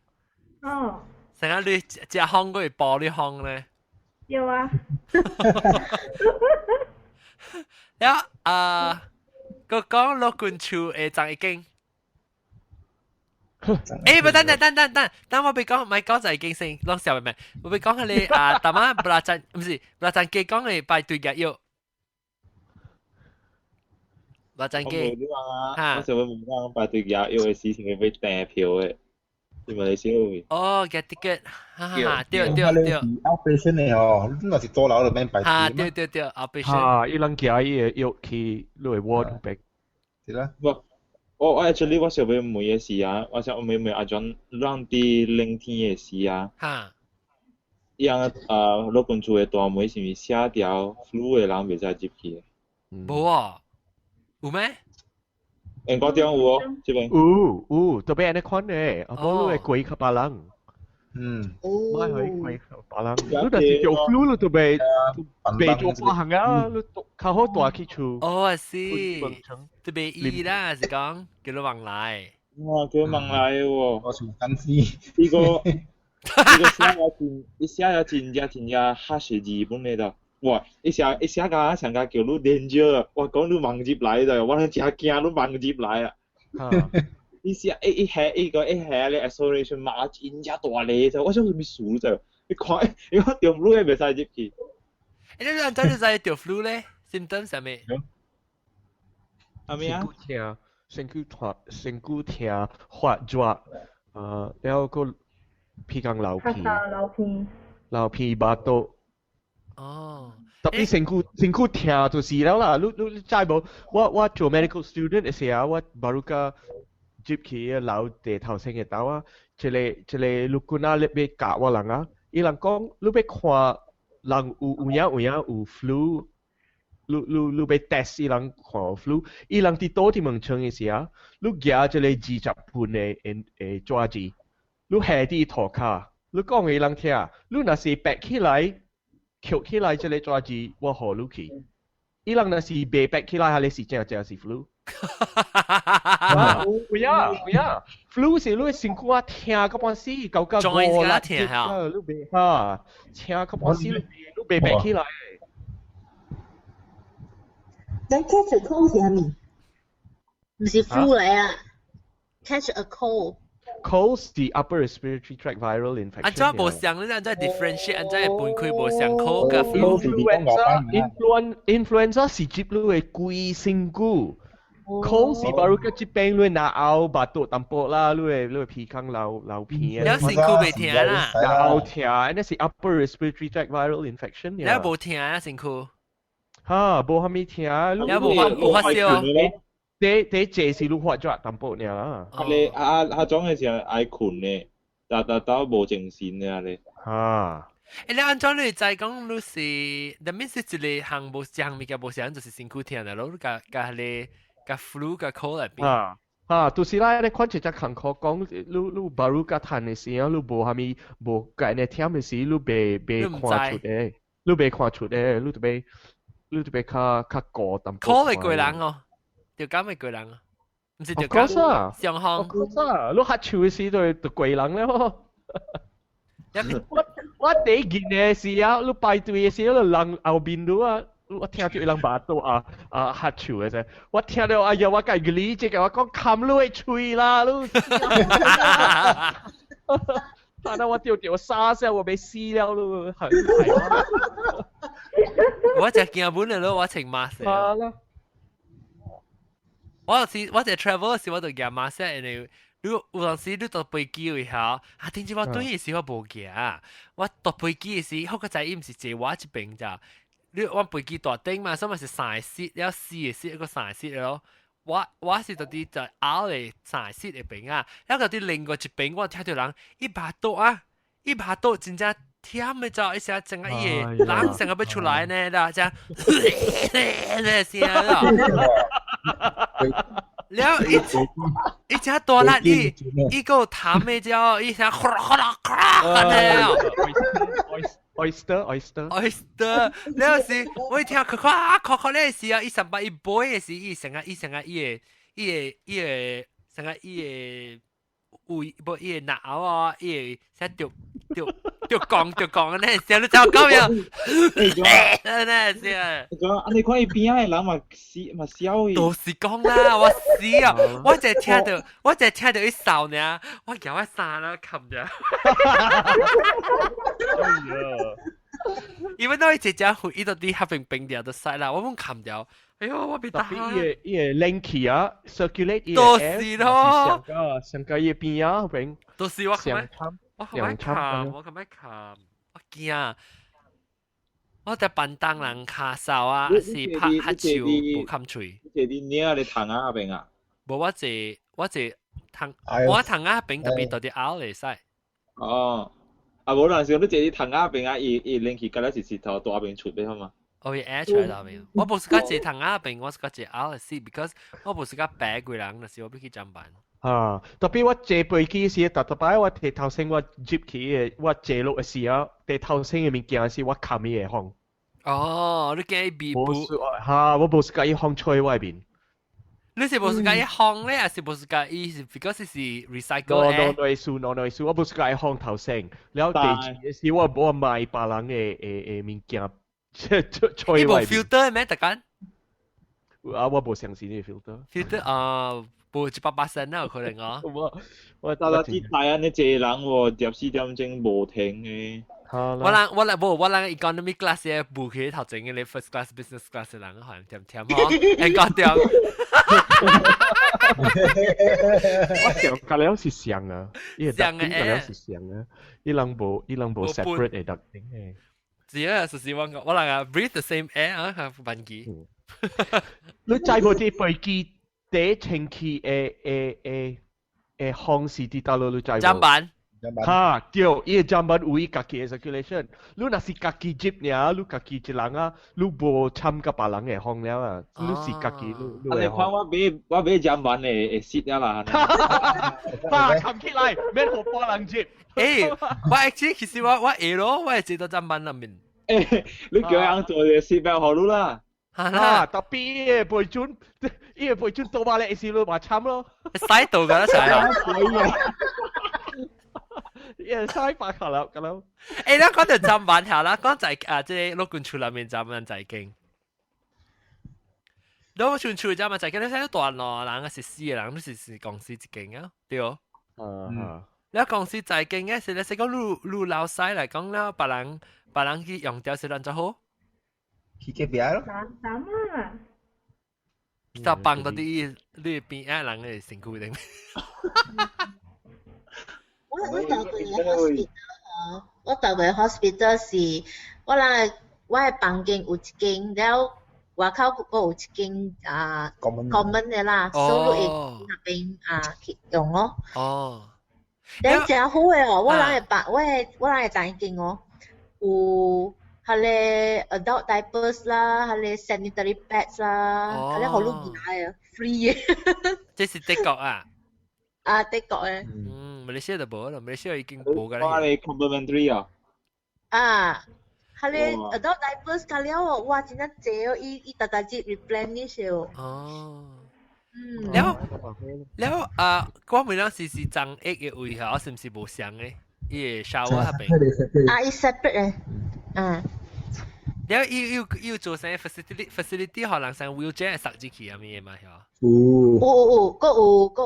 哦。成日你食烘過會爆你烘咧。有啊。了啊，閣講老君厝的張一經。欸，不等等等等等，等我欲講，莫講就已經先，攏笑咩？我欲講彼个啊，淡仔布拉贊，毋是布拉贊基講的排隊夾藥。布拉贊基。我想欲問講排隊夾藥的時是欲訂票的，是馬來西亞哦，get ticket，哈哈，對對對。 outpatient 的哦，你若是大樓就免排隊。啊，對對對，outpatient。哈，伊人寄伊个藥去你的 ward 邊。是啦。無，我我 actually 我想欲問的是啊，我想問問阿 John，咱佇冷天的時啊，哈，伊人啊，老公厝的大門是毋是寫條 flu 的人袂使入去？無啊，有咩？英國中有哦，這邊。有有，特別按呢款的，啊，無你會過較別人。嗯。莫予伊過較別人。你若是著 flu，你就袂袂做半項啊，你較好帶去厝。哦，是，特別醫啦，是講叫你往來。哇，叫往來喎。我想等死。呢個呢個寫了真，伊寫了真正真正較是日本的啦。哇！伊寫伊寫甲上甲叫你 danger，我講你網入來的，我真驚你網入來啊。伊是伊伊下伊個伊下咧 isolation 馬真正大咧，就我想啥物事就，你看你看中 flu 會袂使入去。你按怎你知著 flu 咧？symptom 啥物？係咪啊？疼，身軀痛，身軀疼，發熱，了閣鼻孔流鼻，流鼻，流鼻巴肚。哦。特別身軀身軀疼就是了啦，你你知無？我做 medical student 的時候，我 baru 個入去樓地頭先嘅兜啊，一個一個陸軍啊，咧欲教我人啊，伊人講你欲看人有有影有影有 flu，你你你欲 test 伊人看有 flu，伊人佇倒佇門窗的時啊，你舉一個20分的的的紙子，你下佇塗跤，你講予伊人聽，你若是白起來，抾起來這個紙子，我予你去。伊人若是袂白起來，彼个是正正是 flu。有影有影，flu 是你身軀啊疼到半死，搞到五六日啊，你袂哈，疼到半死，你你袂白起來。咱 catch a cold 是啥物？毋是 flu 來啊，catch a cold。 Cold 是 upper respiratory tract viral infection。按怎無相？你按怎 differentiate？按怎會分開無相 cold 佮 flu？ Influenza 是接你的規身軀。Cold 是 baru 個這邊你若喉巴肚淡薄啦，你會你會鼻孔流流鼻啊。你身軀袂疼啦。有疼，那是 upper respiratory tract viral infection。你無疼啊身軀？哈，無啥物疼。你無發無發燒？第第這是你發熱淡薄爾啦。啊你啊啊種嘅時候愛睏呢，但但但無精神呢啊你。哈。欸，你按怎你知講你是？that means 一個項無一項物件無相，就是身軀疼的咯。你共共彼個共 flu 共 cold 來比。啊啊，就是啦，你看一隻工課講，你你 baru 佮嘆的時候，你無啥物無共呢忝的時，你袂袂看出的，你袂看出的，你就欲你就欲較較高淡薄。 cold 會過人哦，著感會過人啊，毋是著感。啊，傷風。啊，你較手的時就就過人了。我我第一件的時啊，你排隊的時候，人後面你啊，我聽著伊人巴肚啊啊喝手的時，我聽著哎呀，我共伊理這個，我講冚你的喙啦，你。啊！那我著著沙聲，我欲死了咯，係係我就驚本了咯，我穿 mask。好啦。我是我在 travel 時，我就夾 mask，因為你有當時你搭飛機位下，啊，頂次我轉的時我無夾，我搭飛機的時，好個在伊毋是坐我這邊咋，你我飛機大頂嘛，所以嘛是三個 seat，了四個 seat 一個三個 seat 咯。我我是佇佇在後的三個 seat 的邊啊，了個佇另外一邊我聽著人伊巴肚啊，伊巴肚真正忝的走，一下整個伊的人成個欲出來呢，啦，這樣那聲咯。了伊伊只大力，伊伊閣有痰的只，伊聲嘩啦嘩啦嘩啦的。 Oyster oyster oyster，了時我一聽咔咔咔咔咧時啊，伊上擺伊背的時，伊成個伊成個伊的伊的伊的成個伊的胃無伊的腦啊，伊會啥著著著講著講呢，聲你知影講咩？那聲。講啊，你看伊邊仔的人嘛死嘛笑伊。就是講啦，我死啊！我就聽著，我就聽著伊笑呢，我舉我衫啦冚著。哎呀！因為那伊一隻會伊都佇遐邊冰掉就使啦，我攏冚掉。哎喲，我被打。特別伊个伊个冷氣啊，circulate 伊個 air，就是咯，上個上個伊邊啊邊。就是我冚我冚冚，我冚冚，我驚。我佇板東人跤嗽啊，是拍乞手無冚喙。你坐佇領咧窗仔邊啊？無，我坐我坐窗，我窗仔邊特別佇佇後會使。哦。啊，無啦，是你坐佇窗仔邊啊，伊伊冷氣敢若是舌頭大邊出的好嘛？哦，伊 air 出來大邊。我無是較坐窗仔邊，我是較坐後的 seat，because 我無是較白規人，若是我欲去上班。啊，特別我坐飛機時，逐逐擺我提頭先我入去的，我坐落的時啊，提頭先的物件是我冚伊的風。哦，你驚伊味不？哈，我無是佮伊風吹外面。你是無是佮伊風咧，還是無是佮伊是？because 是 recycle ？No no no 意 no no 意思，我無是佮伊風頭先。了第二是我我買別人的的的物件，吹外面。伊無 filter 咩？逐間？啊，我無相信呢個 filter。 filter 啊，無100%啦，有可能哦。我我大家知台灣的濟人喎，24點鐘無停的。我人我人無我人 economy class 嘅無去頭前嘅你 first class business class 嘅人可能忝忝嗬，會講掉。我想隔了是像啊，伊個像 ducting 隔了是像啊，伊人無 separate 嘅 ducting 嘅。只啊，就是我講，我人啊 breathe the same air 啊，飛機。你知無這飛機第清氣的風是佇佗落？你知無？砧板。哈，對，伊個砧板有伊家己的 circulation。你若是家己接爾，你家己一人啊，你無參佮別人的風了啊，你是家己你你看我買砧板會死了啦。哈，冚起來，免予別人接。欸，我 actually 其實我會咯，我會坐到砧板內面。欸，你叫人做個 seat belt 予你啦。啊，特別伊個背準，伊個背準倒馬咧，是你嘛慘咯。使到㗎啦，使啊。伊會使白卡啦，咁樣。欸，你講到砧板下啦，講在啊，這個陸軍處內面砧板在經。陸軍處砧板在經，你睇大路人啊是死個人，你是公司一間啊，對。啊。你公司在經嘅是你是講你老細來講了，別人去用掉是啷怎好？去隔壁咯。難啊！就放到啲你邊仔人嘅身軀頂。我舊過 hospital 嗬，我舊過 hospital 是，我人我的房間有一間，了外口閣有一間啊 common 的啦，所以你會那邊啊去用咯。但誠好的哦，我人的房，我人的房間哦，有彼个 adult diapers 啦，彼個 sanitary pads 啦，彼個予你拿的 free 的。這是德國啊？啊，德國的。嗯，馬來西亞就無啦，馬來西亞已經無㗎啦。我哋 complimentary 啊。啊，彼個 adult diapers 加了哦，哇，真正濟哦，伊逐逐日 replenish 哦。嗯。了了啊，我問了是長液的位下，是毋是無相的？伊個 shower 那邊。啊，伊 separate 的，嗯。了，伊有做啥 facility，予人上 wheelchair 塞進去啊？物嘛，係嘛？有。有有，閣有一個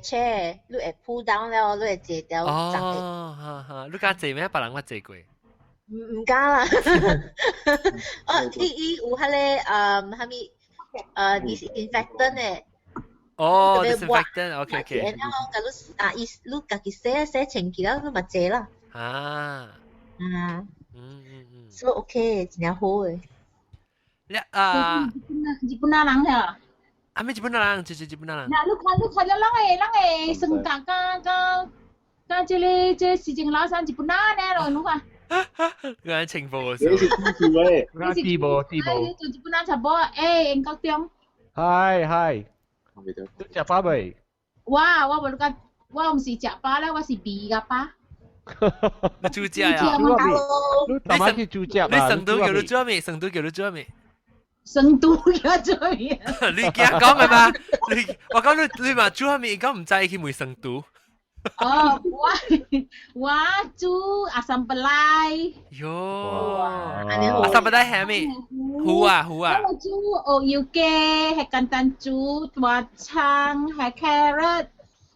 chair，你會 pull down 了，你會坐掉。哦，哈哈，你敢坐咩？別人我坐過。毋敢啦。哦，伊有彼個啥物disinfectant 的。哦，disinfectant，OK OK。然後共你啊，伊你家己洗洗清氣了，你嘛坐啦。啊。啊。So OK，真正好的。你啊。日本人遐。啊，咩日本人？就是日本人。嗱，你看了，人的身價佮這個時政老師日本人呢咯，你看。個情報。你是邊處咧？你是地無地無。你做日本人差不多，欸，英國中。係係。你食飽未？我無你講，我毋是食飽啦，我是肥甲飽。你煮食啊？你大媽去煮食啊？你成都叫你做咩？成都叫你做咩？成都叫做咩？你驚講嘅嘛？你我講你嘛煮咩？講毋知去問成都。哦，我煮 asam perai。喲，asam perai 係咩？好啊好啊。我煮芋油雞，係簡單煮大腸，係 carrot。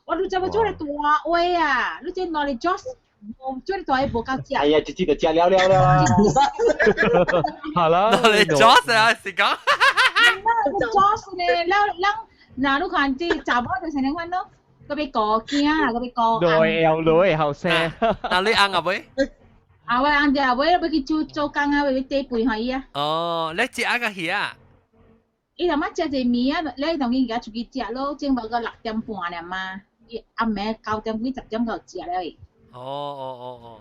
我你知無煮咧大碗啊？你這攞嚟 just 無煮咧大碗無夠食。哎呀，直接就食了了啦。好啦，攞嚟 just 啊，是講。 just 呢，咱咱若你看這查某就是按呢款咯。閣欲顧囝啦，閣欲顧來又來後生。那你翁啊未？啊，我翁就尾欲去做做工啊，欲去底肥予伊啊。哦，你食啊個魚啊？伊頭仔食一暝啊，你當伊而家出去食咯，正無個6點半爾嘛，伊暗暝9點幾10點就食了伊。哦。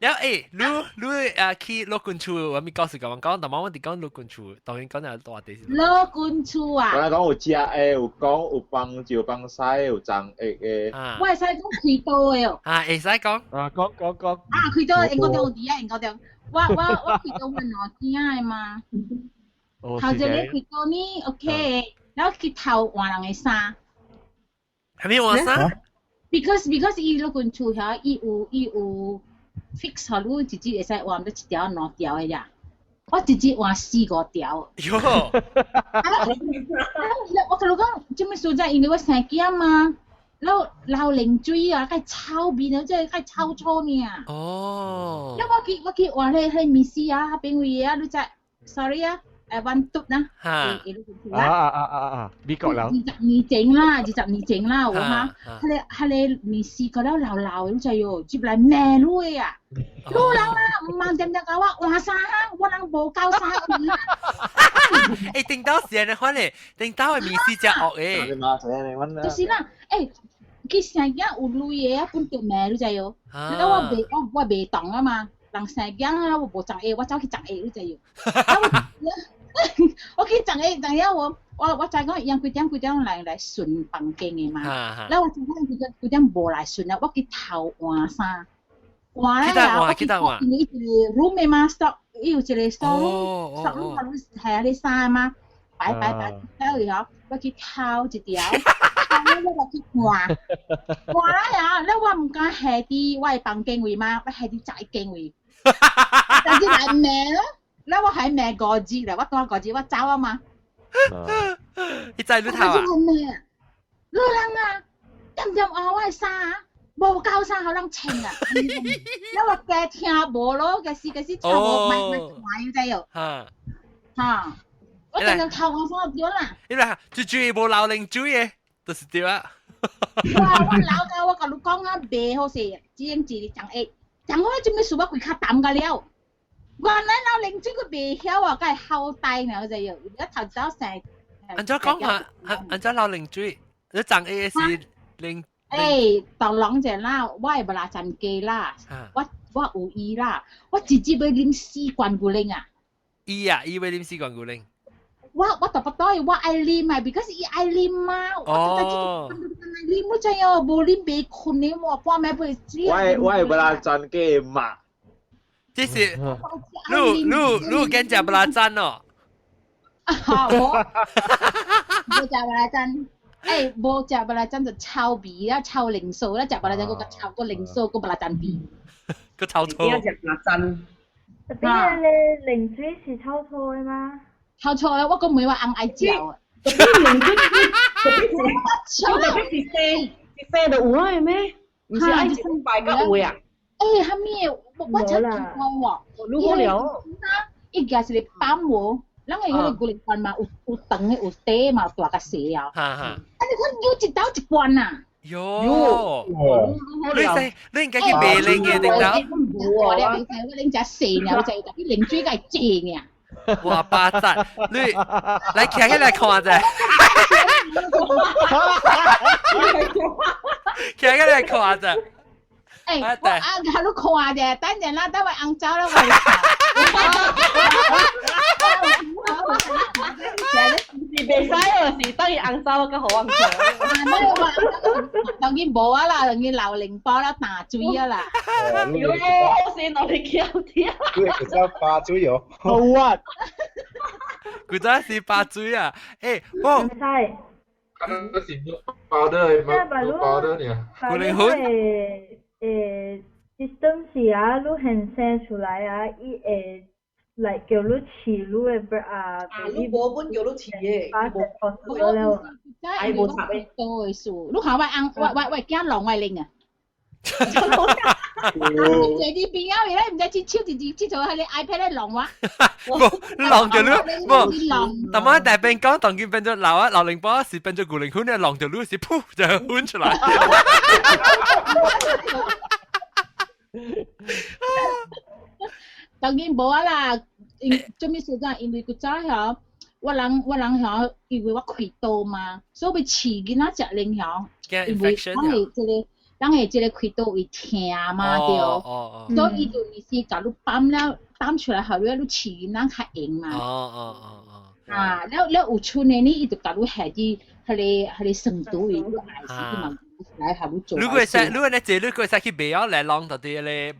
了欸，你啊去陸軍處，我咪告訴講講，但我哋講陸軍處，當然講係大地。陸軍處啊！我講有食的，有講有幫照幫西，有長液的。我會使講開刀的哦。啊，會使講。啊，講講講。啊，開刀英國中有佇啊，英國中。我開刀阮兩囝的嘛。頭一个開刀呢，OK，然後去偷換人的衫。係咩換衫？Because 伊陸軍處遐，伊有 fix 予你一日會使換得一條兩條的咋。我直接換四五條。喲！我同你講，這麼實在，因為我生囝嘛，老老冷水啊，較臭面啊，即係較臭臭呢。哦。了我去換彼面絲啊，彼邊位啊，你知，sorry 啊。彎篤啦，啊啊啊啊啊！美國佬20年前啦，20年前啦，有哈，彼個面試過了老老的，你知喲，入來罵你啊，你人啊，毋茫點點共我換衫哈，我人無夠衫換啦。欸，頂到是按呢款咧，頂到的面試真惡欸。就是啦，欸，去生囝有鐳的啊，本著罵你知喲，了我袂動啊嘛，人生囝啊，我無長下，我走去長下，你知喲。我去長下長下我知講伊幾點幾點來巡房間的嘛，了我知講幾點無來巡啊，我去偷換衫，換了啊，我去因為伊一個 room 的嘛，stock 伊有一個 store room，store room 係啊，你衫嘛，擺擺擺擺去吼，我去偷一條，偷了我去換，換了啊，了我毋敢下佇我的房間位嘛，我下佇雜間位，但是來罵咯。了我還罵五日啦，我帶五日我走啊嘛。你知你頭啊？老人啊，點點換我的衫啊，無夠衫予人穿啊。了我加聽無咯，加是加是聽無，賣賣換你知喲。哈，我剛剛偷換衫對啦。你啦，最主要無流冷水的，就是對啊。我老到我共你講啊，袂好勢，只用一個長下，長我這物事我規較淡甲了。原來老冷水閣袂曉啊，閣會好呆呢，我知喲。一頭走生。按怎講啊？按怎老冷水？你長下是冷？欸，當啷者啦，我會無啦欉雞啦，我有醫啦，我直接欲啉四罐牛奶啊！伊啊，伊欲啉四罐牛奶。我特不多，我愛啉啊，because 伊愛啉嘛。哦。啉我知哦，無啉袂睏的，我半暝袂我會無啦欉雞嘛。這是你敢食不拉贊哦？好，無食不拉贊，欸，無食不拉贊就臭味啦，臭靈素啦，食不拉贊閣較臭，閣靈素，閣不拉贊味。閣臭臭。食不拉贊。特別你冷水是臭臭的嗎？臭臭的，我閣問我翁愛食啊。特別冷水，特別是生，是生就有啊咩？毋是愛一擺才有的啊？欸，啥物的？我曾聽過喎，如果了，伊舉一個板無，咱個彼個牛奶罐嘛，有長的有短嘛，有大佮細啊。啊！你看有一斗一罐啊。喲，你應該去賣冷的，對頭。我咧袂使，我啉食細爾，我就特別冷水較濟爾。哇，巴讚！你來徛起來看者，徛起來看者。欸，我啊，予你看者，等陣啦，等我翁走了，我來看。是袂使哦，是等伊翁走閣予我看。當然無啊啦，當然流靈包啦，打水啊啦。喲，先落嚟叫聽。對，佢只巴水哦。好啊。佢真是巴水啊！欸，我。唔使。嗰是包的，包的呢。古靈粉。system 是啊，你現生出來啊，伊會來叫你試你的 bread 啊。啊，你無本叫你試的。無，愛無插的。多的事，你看我翁，我囝弄我拎啊。坐佇邊仔位咧，毋知一手一隻佚佗，彼个 iPad 咧弄我。無，弄著你，無。但我大邊講，當佢變做老啊，老靈波是變做古靈粉咧，弄著你是噗就粉出來。當然無啊啦，因做物事怎？因為古早吼，我人吼，因為我開刀嘛，所以欲飼囡仔食奶吼，因為人會這個。人會這個開刀會疼嘛，對，所以伊就是共你放了，放出來，予你你飼囡仔較閒嘛。啊，了了有剩的呢，伊就共你下佇彼個酸度位，你愛時伊嘛來予你做。如果會使，如果你坐，你會使去賣哦，來弄到啲咧。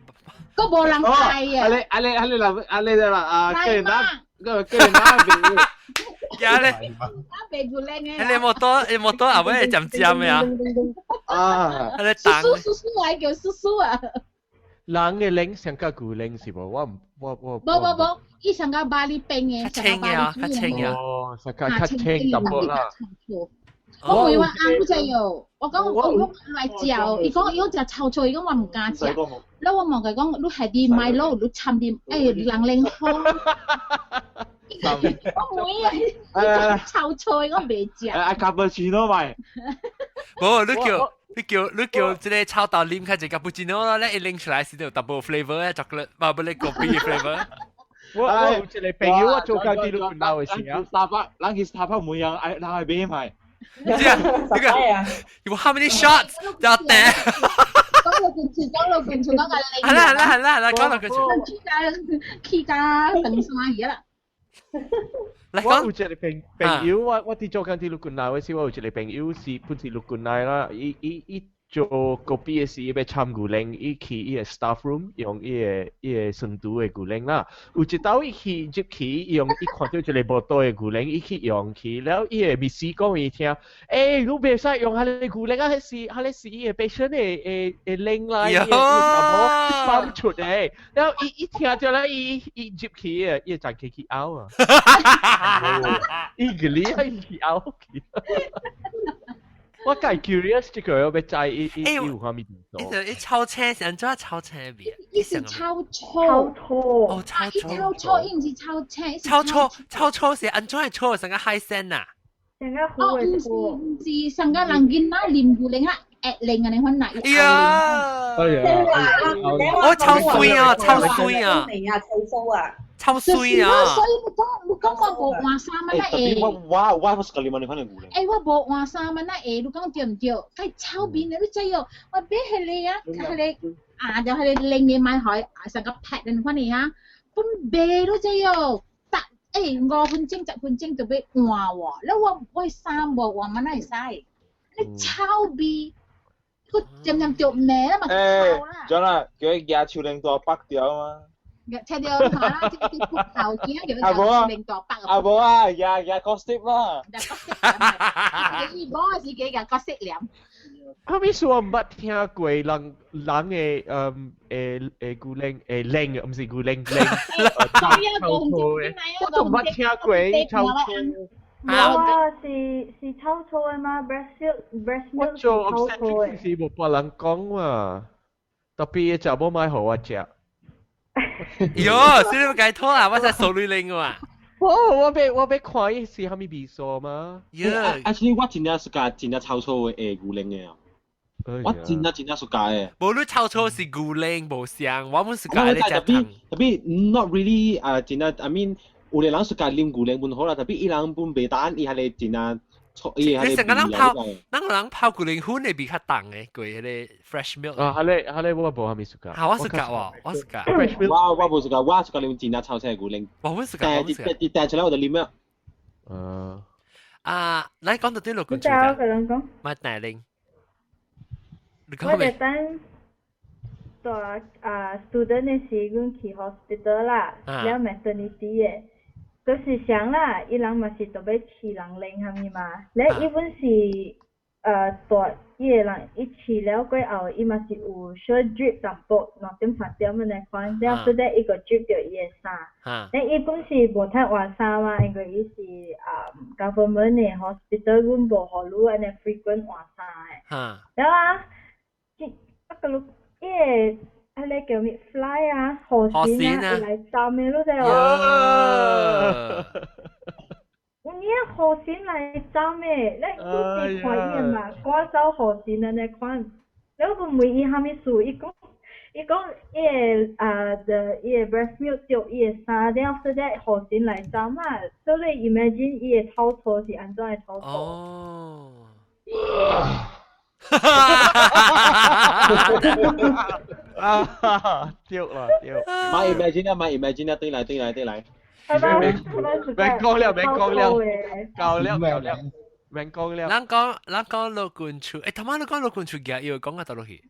閣無人愛啊！阿你阿你阿你阿你啦啊，跟人個跟人那邊。呀咧，你摩托，你摩托後尾會尖尖的啊！啊，彼個叔叔叔叔來叫叔叔啊！人嘅奶上較牛奶是無？我唔我我無無無，伊上較巴厘冰嘅，較清嘅啊，較清嘅。哦，上較較清淡薄啦。我問我翁仔喲，我講我來食，伊講伊講食臭臭，伊講我毋敢食。แล้ว我問佢講，你係啲 Milo，你摻啲人奶好。我問啊，臭臭，我袂食。啊，卡布奇諾買。無，你叫這個臭豆啉較濟卡布奇諾咯，你一拎出來是有 double flavor 嘅 chocolate，無不你咖啡 flavor。我有一個朋友，我做工佇你近樓嘅時啊。沙發，人去沙發每樣愛人愛買買。這個這個，有 how many shots？就掟。講到近處，講到近處，講個你。係啦係啦係啦係啦，講到近處。去加去加長沙去啦。我有一個朋友，我佇做工佇陸軍內嘅時，我有一個朋友是本是陸軍內啦，伊伊伊做咖啡嘅時，伊欲摻牛奶，伊去伊個 staff room 用伊個酸度嘅牛奶啦。有一道伊去入去用，伊看到一個無倒嘅牛奶，伊去用去，了伊個秘書講伊聽，欸，你袂使用彼个牛奶啊，彼個是伊個 patient 的奶啦，伊個伊查某放出的，了伊伊聽著咧，伊伊入去的，伊會就去嘔啊，伊個你伊去嘔去。我介 curious 這個我欲知伊伊伊有啥物做？伊臭青是按怎臭青味？伊是臭醋。臭醋。哦，臭醋。臭醋，伊毋是臭青。臭醋，臭醋是按怎的醋？成個海鮮啊？成個苦哦，毋是毋是，上個人囡仔啉牛奶啊，壓奶按呢款啦。哎呀！哎呀！哦，臭水啊，臭水啊！啊，臭蘇啊！臭水啊！所以你講你講我無換衫啊，那會。我是佮你問你款的牛奶。欸，我無換衫啊，那會，你講對毋對？較臭面的，你知哦？我買彼个啊，彼个啊，就彼个冷的買予，上個劈的款的啊，本賣你知哦？逐欸5分鐘、10分鐘就欲換喎，了我我衫無換嘛，哪會使？你臭味，佮漸漸著味啦嘛，臭啦。將啦，叫伊舉手輪大北掉嘛。切掉下啦，這個骨頭驚叫伊手輪大北。啊無啊，舉舉 caustic 啦。伊無是加舉 caustic 黏。啥物事我毋捌聽過人人的的牛奶的奶，毋是牛奶奶。臭醋的，我都毋捌聽過臭醋。啊，是臭醋的嗎？Breast milk 我做 obstetrics 時無別人講嘛，特別伊查某莫予我食。喲，這你解脫啦，我才手裏拎嘛。哦，我欲看伊是啥物味素嘛。 Actually，我真正 suka 真正臭臭的牛奶的啊。我真正真正 suka 的。無你臭臭是牛奶無相，我們 suka 咧食糖。特別 not really 啊，真正 I mean 有的人 suka 啉牛奶本好啦，特別伊人本袂單，伊係個真正臭，伊係你成個人泡，咱人泡牛奶粉會比較重的，過彼個 fresh milk。啊，彼個彼個我無啥物 suka。啊，我 suka 喎，我 suka。 fresh milk。我無 suka，我 suka 啉真正臭青牛奶。我冇 suka，我 suka。一帶出來我就啉了。啊，來講到對落個。我個人講。麥大玲。我就等大啊 student 的時阮去 hospital 啦，了 maternity 的，就是想啦，伊人嘛是特欲飼人奶啥物嘛，了伊本是大伊個人伊飼了過後，伊嘛是有小 drip 淡薄，2點3點按呢款，了後底伊個 drip 著伊的衫，了伊本是無通換衫嘛，因為伊是government 的 hospital，阮無予你按呢 frequent 換衫的，了啊。啊個伊個彼个叫咩 fly 啊，河蟬啊，會來針的，你知無？有影河蟬來針的，你你是看伊的嘛，趕走河蟬按呢款。了我問伊啥物事，伊講伊講伊個啊，伊個 breast milk 著伊的衫，了後底河蟬來針啊，所以你 imagine 伊的臭臭是按怎的臭臭？哦。啊，對啦對。莫 imagine 啊，莫 imagine 啊，對來對來對來。免講了，免講了，夠了夠了，免講了。咱講老君厝，欸，頭仔你講老君厝舉藥講到佗落去？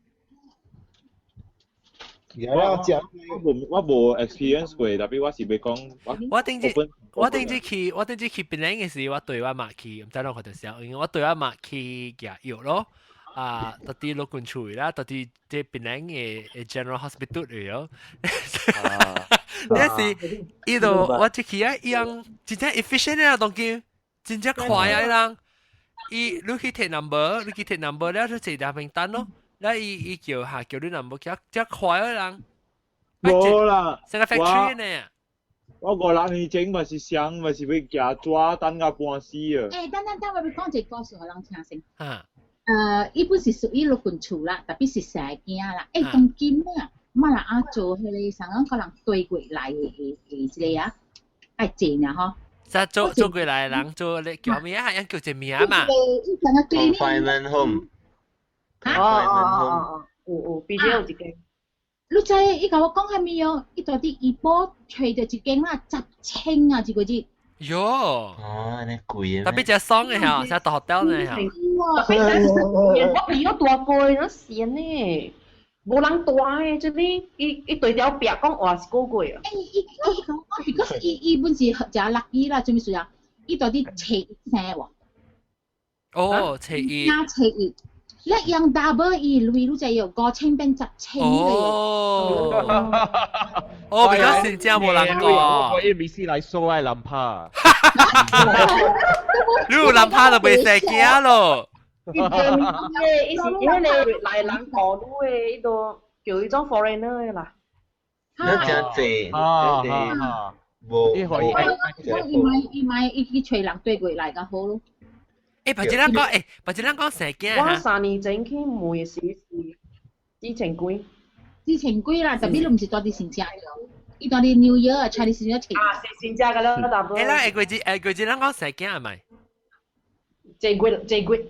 我無 experience 過，特別我是欲講我。我頂次去，我頂次去檳城的時，我對我媽去，毋知啷看著啥，因為我對我媽去舉藥咯。啊，到佇老君厝啦，到佇這檳城的 General Hospital 嚟哦。你是伊度我這去啊，伊樣真正 efficient 啊，當今真正快啊，伊人。伊你去提 number，你去提 number 了就坐佇邊等咯。了伊伊叫下叫你 number，遮遮快啊人。無啦，成個 factory 呢。我5、6年前嘛是想嘛是欲行紙等到半死啊。欸，等等等，我欲講一個故事予人聽先。啊。伊本是屬於老君厝啦，特別是生囝啦。欸，當今啊，馬來亞做彼个啥講可能對過來的的這个啊，愛濟爾吼。啥做做過來人做咧叫咩啊？叫一名嘛。 Confinement home。哦哦哦哦，有有，比較有一間。你知伊共我講啥物哦？伊蹛佇怡保揣著一間啊，10千啊，一個月。喲。哦，按呢貴特別食爽的嚇，食大 hotel 呢嚇。特別我朋友大過那時呢，無人蹛的，這裡伊伊對條壁講話是個月啊。欸，伊伊講我，because 伊伊本是誠 lucky 啦，做咩事啊？伊蹛佇初一生喎。哦，初一。初一。你用 double 伊鐳，你知有5000變10千。哦，哦，比較真正無人過。我伊咪是來數愛南拍。你有南拍就袂使驚咯。伊伊是伊彼个來人過路的，伊都叫伊做 foreigner 的啦。你真濟，真濟，無伊可以。伊買伊買伊去揣人對過來較好咯。欸，別一人講，欸，別一人講生囝。我3年前去問的時是4千幾。4千幾啦，特別你毋是蹛佇新正伊蹛佇 New Year 啊，Chinese New Year 啊，是新正個了，大伯。欸，咱下個月下個月咱講生囝係咪？這月這月。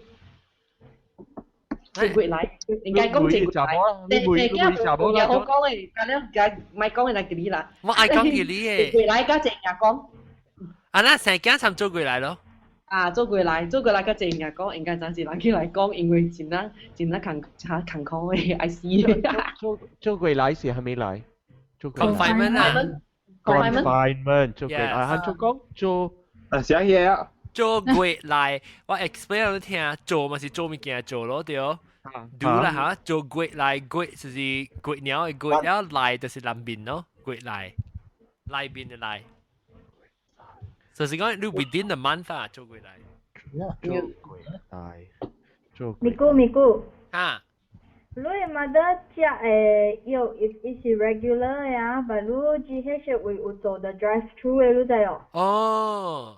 這月來，應該講這月來。這這囝有好講的，咁樣甲莫講的來給你啦。我愛講給你的。這月來佮這月講。啊，那生囝參做過來咯。啊，做過來，做過來佮這月講，應該暫時人起來講，因為真啊真啊艱較艱苦的，愛死。做做過來是啥物來？ Confinement 啊，confinement 做過來，啊，做講做啊，啥嘢啊？做過來，我 explain 你聽，做嘛是做物件做咯，對。do 啦嚇，做過來過就是過鳥的過，了來就是南邊咯，過來，來邊的來。就是講你 within the month 啊，做過來。做過來，做。咪咕咪咕。啊。你 mother 食的藥，伊伊是 regular 的啊，但你 GH 位有做的 drive through 的，你知哦？哦。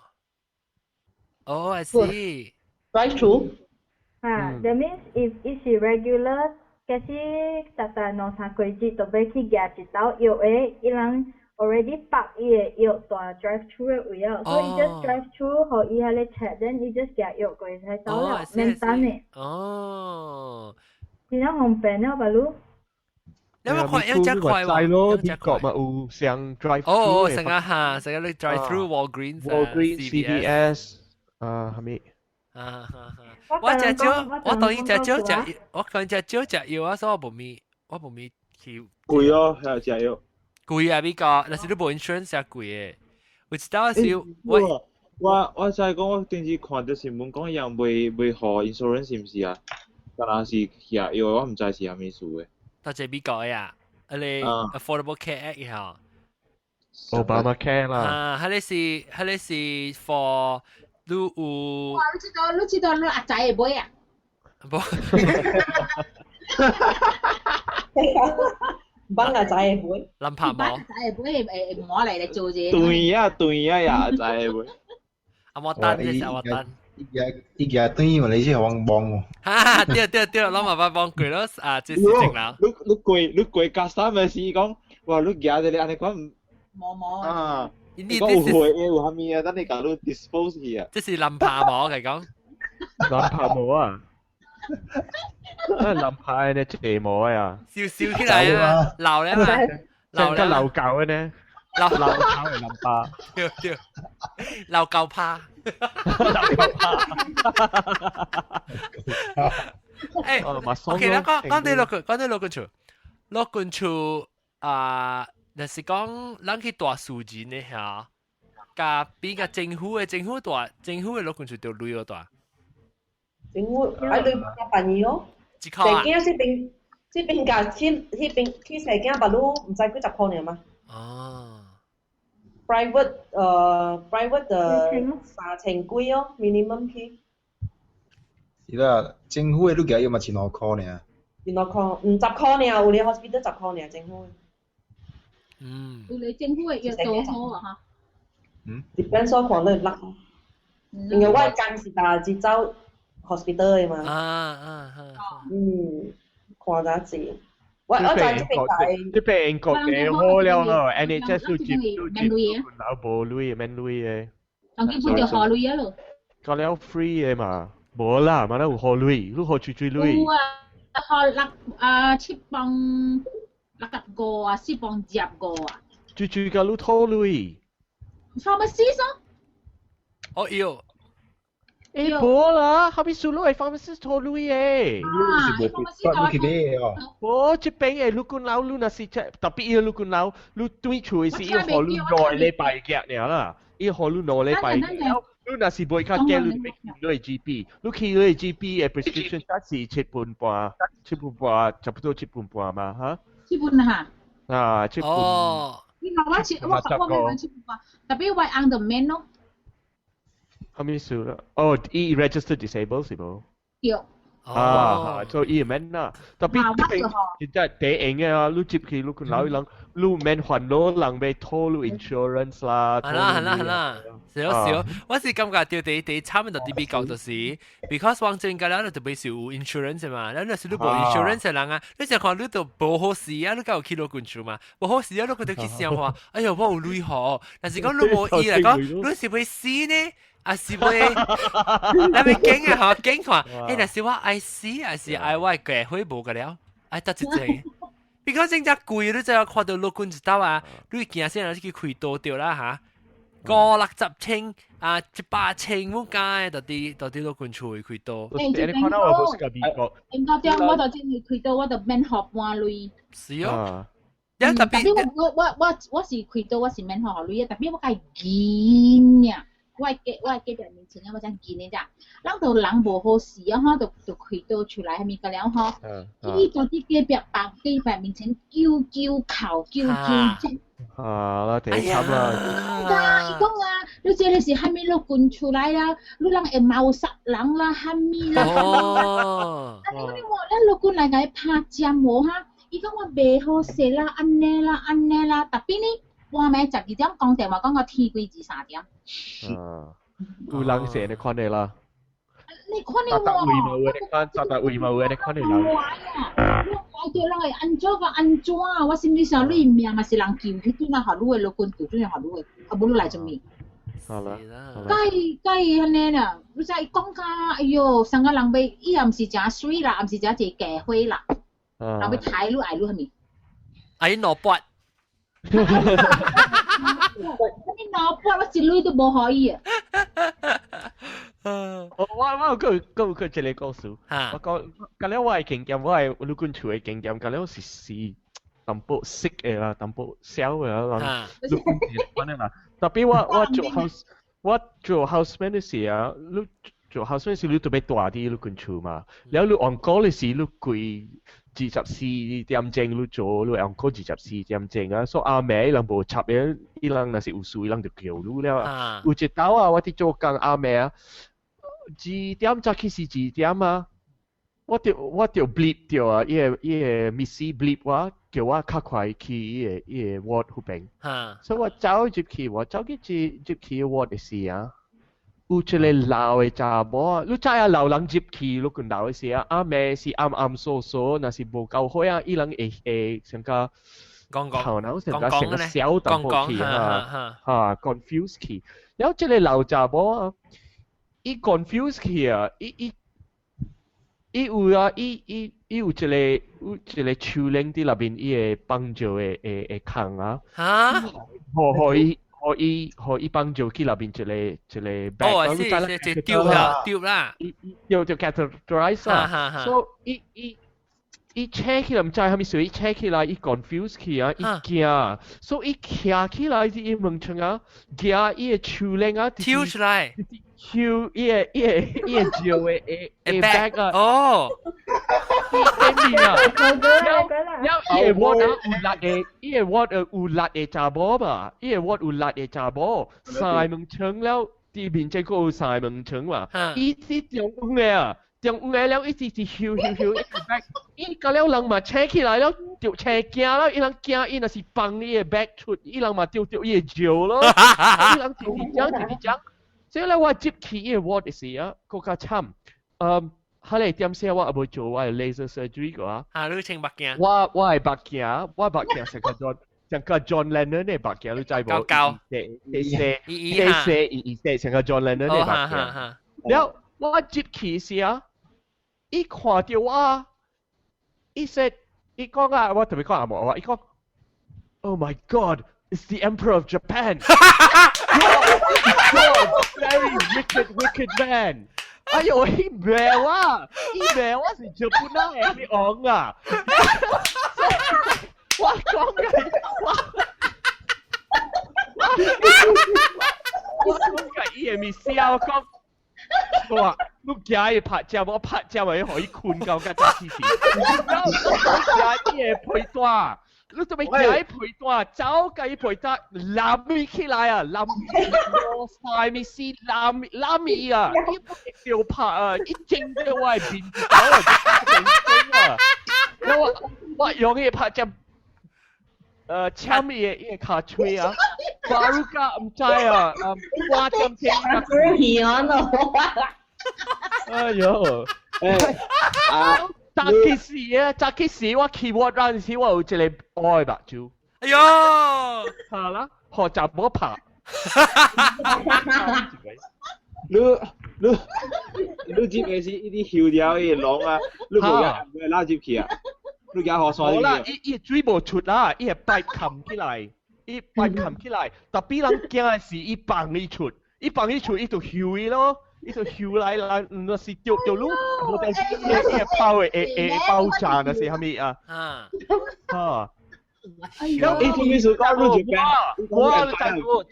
哦，I see。 drive through。啊，that means if 伊是 regular，假使逐逐兩三個月就欲去寄一兜藥的，伊人 already 放伊的藥佇 drive through 的位啊，所以 just drive through 予伊彼个 check，then 伊 just 寄藥過來走了，免等的。哦。真正方便了吧，你？你有看有隻快喎？咯，美國嘛有上 drive 哦，成個嚇，成個你 drive through Walgreens、 Walgreens、CVS 啊，係咪？啊哈哈！我食少，我當然食少食，我講食少食藥啊，所以我無咪，我無咪去。貴哦，係食藥。貴啊，美國，若是你無 insurance 誠貴的。有一道是我我我知講，我頂次看著新聞講，伊人袂袂予 insurance 是毋是啊？敢若是藥，我毋知是啥物事的。到這美國的啊，啊你 Affordable Care Act 吼。 Obama Care 啦。啊，彼个是彼个是 for 你有。哇！你知道你知道你阿仔會買啊？無。幫阿仔會買。林柏毛。阿仔會買會會摸來來做者。對啊對啊呀，阿仔會買。阿莫丹，這是阿莫丹。伊伊伊對馬來西亞往幫喎。哈，對對對，攏嘛捌幫過咯，啊，這事情啦。你你過你過加三的時講，哇，你行這個按呢款。毛毛。啊。你講有血的有啥物啊？等你共你 dispose 去啊。這是林柏毛嚟講。林柏毛啊！啊，林柏呢這毛啊。燒燒起來啊！老了嘛。老個老狗的呢。老老狗的林柏。對對。老狗趴。老狗趴。欸，OK，咱講講對落去，講對落去厝，落去厝啊，若是講咱去蹛私人的遐，共比共政府的政府蹛，政府的老君厝著鐳落蹛。政府愛對辦醫哦。一箍啊？細囝這邊這邊價去彼邊去細囝別路毋知幾十箍爾嘛。哦。 private 的3000幾哦，minimum 去。是啦，政府的你寄藥嘛是2箍爾。2箍，10箍爾，有咧 hospital 十箍爾政府的。有咧政府的藥多好啊哈。 Depends on 看你落。因為我工是大是走 hospital 的嘛。看哪子。我知這邊大。這邊英國嘅好了咯，NHS 都接都接老無鐳免鐳的。人基本就予鐳啊咯。個了 free 的嘛，無啦，嘛有予鐳，你予水水鐳。有啊，予六啊7磅65啊，4磅15啊。水水甲你討鐳。 Pharmacist 哦。哦喲。欸，無啦，後面輸入的 pharmacist 討鐳的。啊，你去買哦。無，這邊的你講老，你若是這特別伊你講老，你對厝的是伊予你2禮拜寄爾啦，伊予你2禮拜。你若是袂較驚，你去你的 GP，你去你的 GP 的 prescription 才是七分半，七分半，差不多七分半嘛，哈。七分哈。啊，七分。哦。你看我七，我我沒七分半，特別我翁就免咯。啥物事啦？哦，伊 registered disabled 是無？對。啊，所以伊免啦。特別這邊真正第用的啊，你接去你看老人，你免煩惱人欲討你 insurance 啦。係啦係啦係啦，是咯是咯，我是感覺到第第慘的就佇美國就是，because 往前個了就特別是有 insurance 嘛，咱若是你無 insurance 的人啊，你想看你都無好勢啊，你敢有去老君厝嘛？無好勢啊，你閣得去想看，哎喲我有鐳予，但是講你無伊來講，你是欲死呢？啊是欲，咱欲驚啊吼，驚看，欸，若是我愛死，還是愛我的家伙無個了，愛得一濟。比較真正貴，你知影看到老君一道啊，你驚先來去開刀著啦哈，五六十千啊，100千阮家的，到底老君厝會開刀。欸，這邊國，英國中我就真係開刀，我就免予半鐳。是哦。特別我是開刀，我是免予鐳，特別我較緊啊。我的隔壁面前啊，我真見的咋，咱都人無好勢啊，吼，就開刀出來，蝦米個了吼，伊就佇隔壁房隔壁面前啾啾哭，啾啾叫。啊，那第慘啦！啊，伊講啊，你這个是蝦米老君出來啊？你人會謀殺人啦，蝦米啦？哦。啊，你講你話，咱老君來共伊拍針無哈？伊講我袂好勢啦，按呢啦，按呢啦，特別呢，半暝12點講電話講到天光二三點。啊，有人成你看的啦。你看你喎。位無的，你看，逐逐位無的，你看的人。我啊，我來著人會按怎個按怎啊？我心裡想，你命嘛是人救去，轉來予你的老君救，轉來予你的，啊無你來做物？好啦。該按呢啦，你知伊講甲，哎喲，三個人欲，伊也毋是誠媠啦，也毋是誠濟家伙啦，人欲刣你愛你啥物？啊，伊兩撥。你兩撥，我一鐳都無予伊啊！我有閣有一個故事，我講，甲了我的經驗，我的女君厝的經驗，甲了是淡薄識的啦，淡薄痟的啦，女君厝的啦。特別我做 houseman 的時啊，你做 houseman 時你特別蹛佇女君厝嘛，了你 on call 的時你規24點鐘你做，你 on call 24點鐘啊，所以暗暝伊人無插的，伊人若是有事，伊人就叫你了。有一晝啊，我佇做工暗暝啊，二點早起是二點啊，我著 bleep 著啊，伊個 missy bleep 我，叫我較快去伊個 ward 彼邊。所以我走入去，我走去入去 ward 的時啊，有一個老的查某，你知影老人入去，你見老的時啊，暗暝是暗暗疏疏，若是無夠火啊，伊人會成個講講頭腦成個成個小淡薄去哈哈 confuse 去。然後這個老查某啊，伊 confuse 去啊，伊有啊，伊有一個手鏈佇內面，伊會幫助的空啊。哈？予伊幫助去內面一個一個 bag。哦，是是，丟啦丟啦。丟就 catheterize 啊。所以伊伊伊扯起來，毋知蝦米事，伊扯起來，伊 confuse 去啊，伊驚，所以伊徛起來佇伊門窗啊，舉伊的手鏈啊，抽出來，搝伊個招的的 bag 啊！哦，伊面啊，了伊個 ward 啊有六個，伊個 ward 有六個查某嘛，伊個 ward 有六個查某，三門床了，對面這個有三門床嘛，伊是中央的啊。中央的了，一直是搝搝搝伊個 bag，伊個了人嘛請起來了，就請驚了，伊人驚伊若是放伊個 bag 出，伊人嘛丟丟伊個招咯，伊人直直講直直講。所以咧，我接起伊個 ward 時啊，更加慘。嗯，彼個點寫我也無做我 laser surgery 個啊。啊，你穿目鏡。我係目鏡，我目鏡成個 John 成個 John Lennon 的目鏡，你知無？高高。細細細細細細成個 John Lennon 的目鏡。了，我接起時啊，伊看到我，伊說，伊講啊，我特別講阿無啊，伊講，Oh my God！It's the Emperor of Japan. You're a very wicked, wicked man. 哎呦，伊罵我，伊罵我是日本人的王啊！我講嘅，我我講嘅伊會笑講，我話你驚伊拍照，我拍照咪予伊睏到甲早起時，然後你驚伊的皮帶。你做咩驚伊皮帶？走共伊皮帶攬伊起來啊！攬落晒咪死攬攬伊啊！伊不會拍啊！伊整到我的面頭啊！啊！我我用伊拍只簽伊的伊的跤喙啊！巴魯卡毋知啊！我點聽啊？哎呦！啊！早起時啊，早起時我去我嗰陣時，我有一個愛目睭。哎呦，係啦，學習冇拍。你你你接嘅是伊啲睺掉伊個籠啊，你無驚無拉入去啊？你驚雨傘無啦，伊伊水無出啦，伊會擺冚起來，伊擺冚起來，特別人驚的是伊放伊出，伊放伊出，伊就睺伊咯。伊就睺來啦，若是著著你，無但是伊會爆會會爆炸，若是啥物啊？啊！啊！伊聽意思講你就我你知無？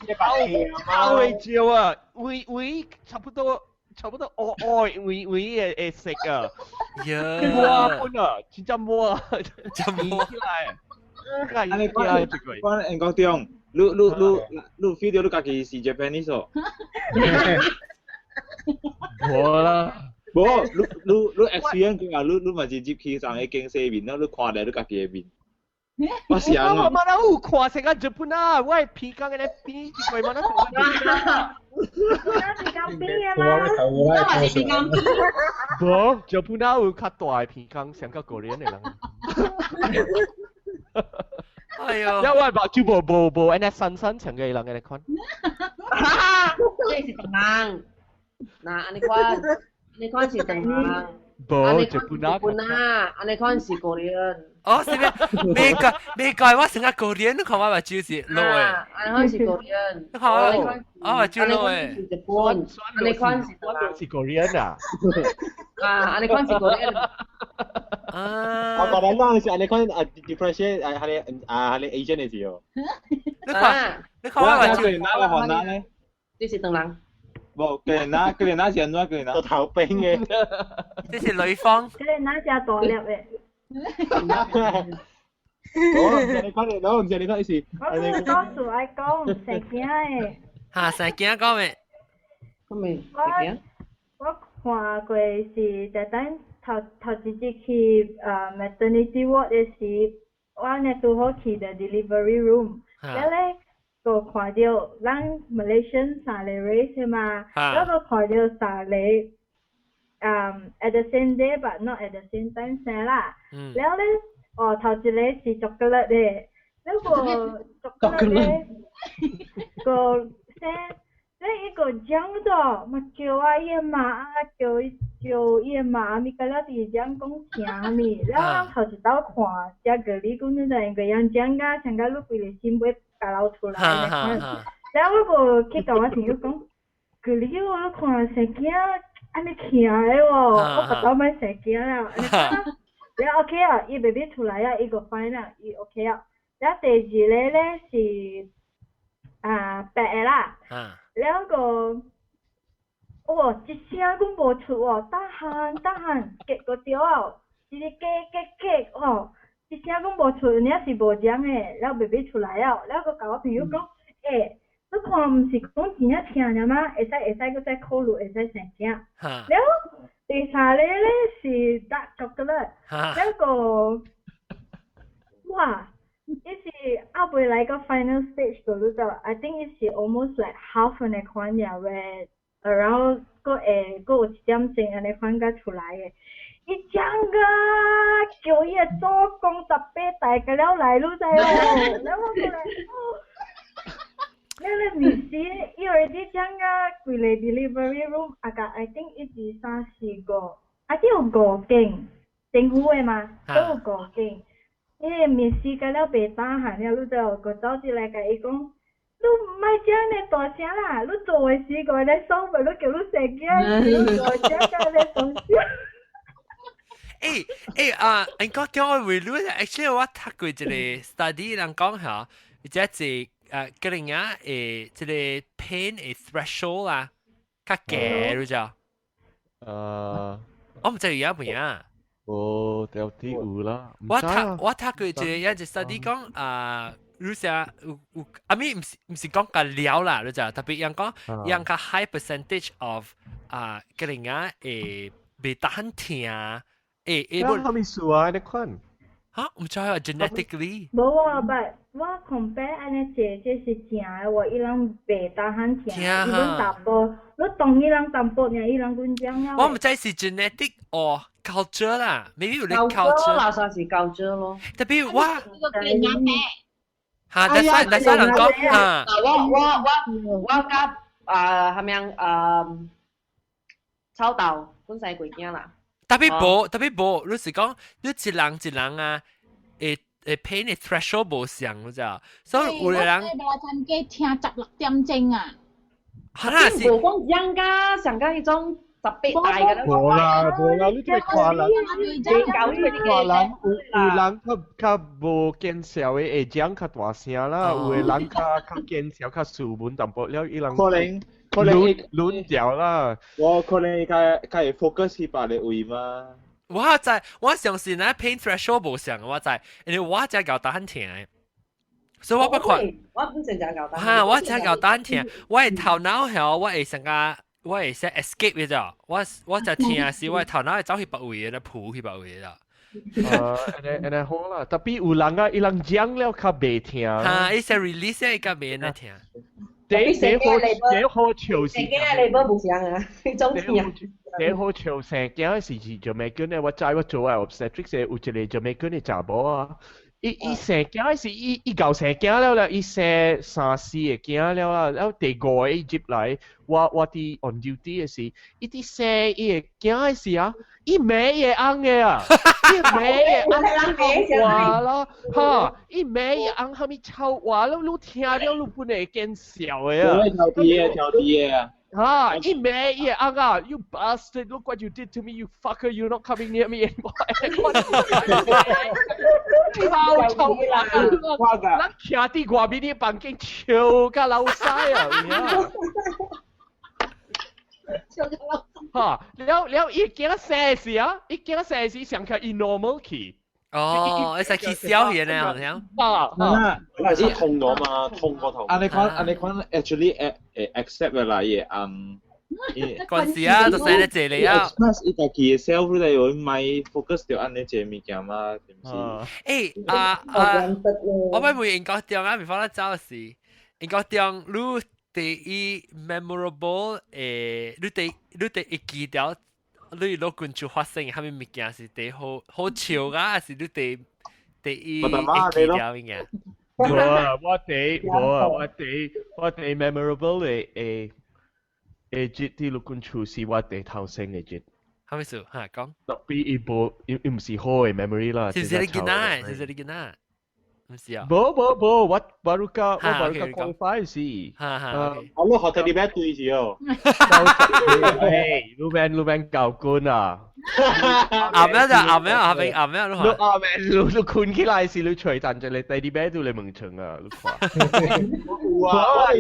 頭會照啊，位位差不多差不多烏烏位位的色啊！呀！抹本啊，真正抹，真抹起來。按呢講，講英國中，你你你你 feel 到你家己是 Japanese 哦？無啦，無，你你你 experience 過啊？你你嘛是入去上個景色面，然後你看來你家己的面。我是啊，我嘛有看成個日本啊，我的鼻孔按呢變一個嘛，那鼻孔變啊嘛，那嘛是鼻孔變。無，日本啊有較大的鼻孔，像個過年的人。哎呦！因為目睭無無無按呢瘦瘦像個人按呢款。這是長人。嗱，按呢款，按呢款是長人。無，日本啊，日本啊，按呢款是過年。哦，是咩？美國美國我成個過年，你看我目睭是老的。按呢款是過年。你看我，我目睭老的。日本，按呢款是是過年啊。啊，按呢款是過年。啊！我覺得那是按呢款啊，differentiate 啊，係啊，係 Asian 的時候。你看，你看我目睭哪個韓哪咧？這是長人。無，個人哪，個人哪是按怎？個人哪？個頭兵嘅。這是女方。個人哪只大粒的？我唔知你講你，我唔知你講意思。我講多數愛講生囝的。嚇，生囝講咩？講咩？我我看過是在等頭頭一日去maternity ward 的時，我呢拄好去 the delivery room，了咧就看到咱 Malaysian 三個 race 嘛，了就看到三個 at the same day but not at the same time 生啦，了咧哦頭一個是 chocolate 的，了個 chocolate 的個生。咧伊個講咗，嘛叫我伊媽，叫伊叫伊媽咪，甲了佇講講聽咪，了咱頭一道看，只個你講你就個樣講甲，像甲你規個心要甲流出來那款。了我個去共我朋友講，個你我看生囝按呢徛的喎，我腹肚欲生囝了，了 OK 啊，伊 baby 出來啊，伊個 fine 啦，伊 OK 啊。了第二個咧是啊白的啦。了個，哇！一聲閣無出哦，逐項逐項結個對啊，一直結結結哦，一聲閣無出，有影是無講的，了 baby 出來了，了閣共我朋友講，欸，你看毋是講真正疼爾嗎？會使會使閣再考慮會使生囝。了第三个咧是 dark chocolate，了個哇！伊是猶未來到 final stage 個，你知 I think 伊是 almost like half 按呢款爾，where around 閣會閣有一點鐘按呢款才出來的。伊講個叫伊的祖公18代個了來，你知無？了我過來，了咧面試，伊 already 講啊，規个 delivery room 啊個，I think 一二三四五，I think 有五間，政府的嘛，都有五間。迄個面試甲了袂 tahan 了，你就閣走進來共伊講，你莫這呢大聲啦，你做的時個咧爽袂，你叫你生囝，你大聲甲咧大聲。欸欸啊！你講叫我回路，actually 我讀過一個 study，人講嚇，這是個人啊會這個 pain 的 threshold 啊，較低，你知？我毋知有影無啊。哦，到底有啦。我讀過一個 study 講啊，你寫有有，I mean 毋是講較了啦，你知？特別人講，人較 high percentage of 啊，個人啊會袂當疼。欸欸，無啥物事啊？你看，嚇，毋知啊，genetically。無啊，but 我 compare 按呢這這是正的喎，伊人袂 tahan 疼，伊阮淡薄，你當伊人淡薄爾，伊人阮講了。我毋知是 genetic or culture 啦，maybe 有啲 culture 啦，算是 culture 咯。特別我，嚇，that's why 人講嚇。我佮啊，係咪啊？臭豆本身過囝啦。特別無，特別無，你是講你一人一人啊，會會 pain 的 threshold 無相，你知道？所以有的人。我曾經聽16點鐘啊。嚇啦，是。無講人家上家彼種18代嘅。無啦無啦，你這看人，你這看人有人較較無見笑的會講較大聲啦，有的人較較見笑較斯文淡薄了，伊人可能可能亂掉啦。我可能較較會 focus 去別个位嘛。我知，我相信呢 pain threshold 無相，我知，因為我才𠢕 tahan 疼，所以我不看。我本身就𠢕 tahan。哈，我才𠢕 tahan 疼，我的頭腦曉，我會成個，我會先 escape 嘅咋，我就疼時，我的頭腦會走去別位嘅，撲去別位啦。按呢按呢好啦，特別有人啊，伊人講了較袂疼。哈，伊先 release 伊較袂那疼。第好笑是，生囝你無相啊，彼種疼。第好笑生囝時是 Jamaican 的，我知我做啊 obstetrics 有一個 Jamaican 的查某啊，伊生囝時伊𠢕生囝了啦，伊生三四個囝了啦，然後第五個伊入來，我佇 on duty 的時，伊佇生伊個囝的時啊，伊罵伊個翁的啊，伊罵伊個翁臭話咯，哈，伊罵伊個翁蝦米臭話咯，你聽了你本來會見笑的啊。調低的，調低的啊。哈！伊罵伊個翁啊！You bastard! Look what you did to me! You fucker! You're not coming near me anymore! 臭臭話啊！咱徛佇外面的房間笑甲流屎啊！笑甲流哈！了了，伊囝生時啊，伊囝生時上較伊 normal 去。哦，會使去笑去呢，好像。啊啊！那是痛咗嘛，痛過頭。按呢款按呢款 actually 會 accept 的啦，伊會翁。關事啊，就生咧這裡啊。 express 伊家己的 self 咧，會莫 focus 著按呢這個物件嘛，是毋是？欸啊啊！我欲問英國中啊，before 咱走時，英國中你第一 memorable 你第一記得你老君厝發生的啥物物件是第好好笑啊，還是你第一會記得物件？無啊，我第 memorable 的的節佇老君厝是我第頭生的節。啥物事？哈講。特別伊無伊毋是好的 memory 啦。是毋是你囡仔？是毋是你囡仔？毋是啊。無無無，我baru 甲 qualify 是。哈哈。我你學特別對住哦。嘿，你免教官啊！阿咩就阿咩阿邊阿咩你阿咩你困起來時你隨陣就你第二咩都你門床啊！你看。有啊，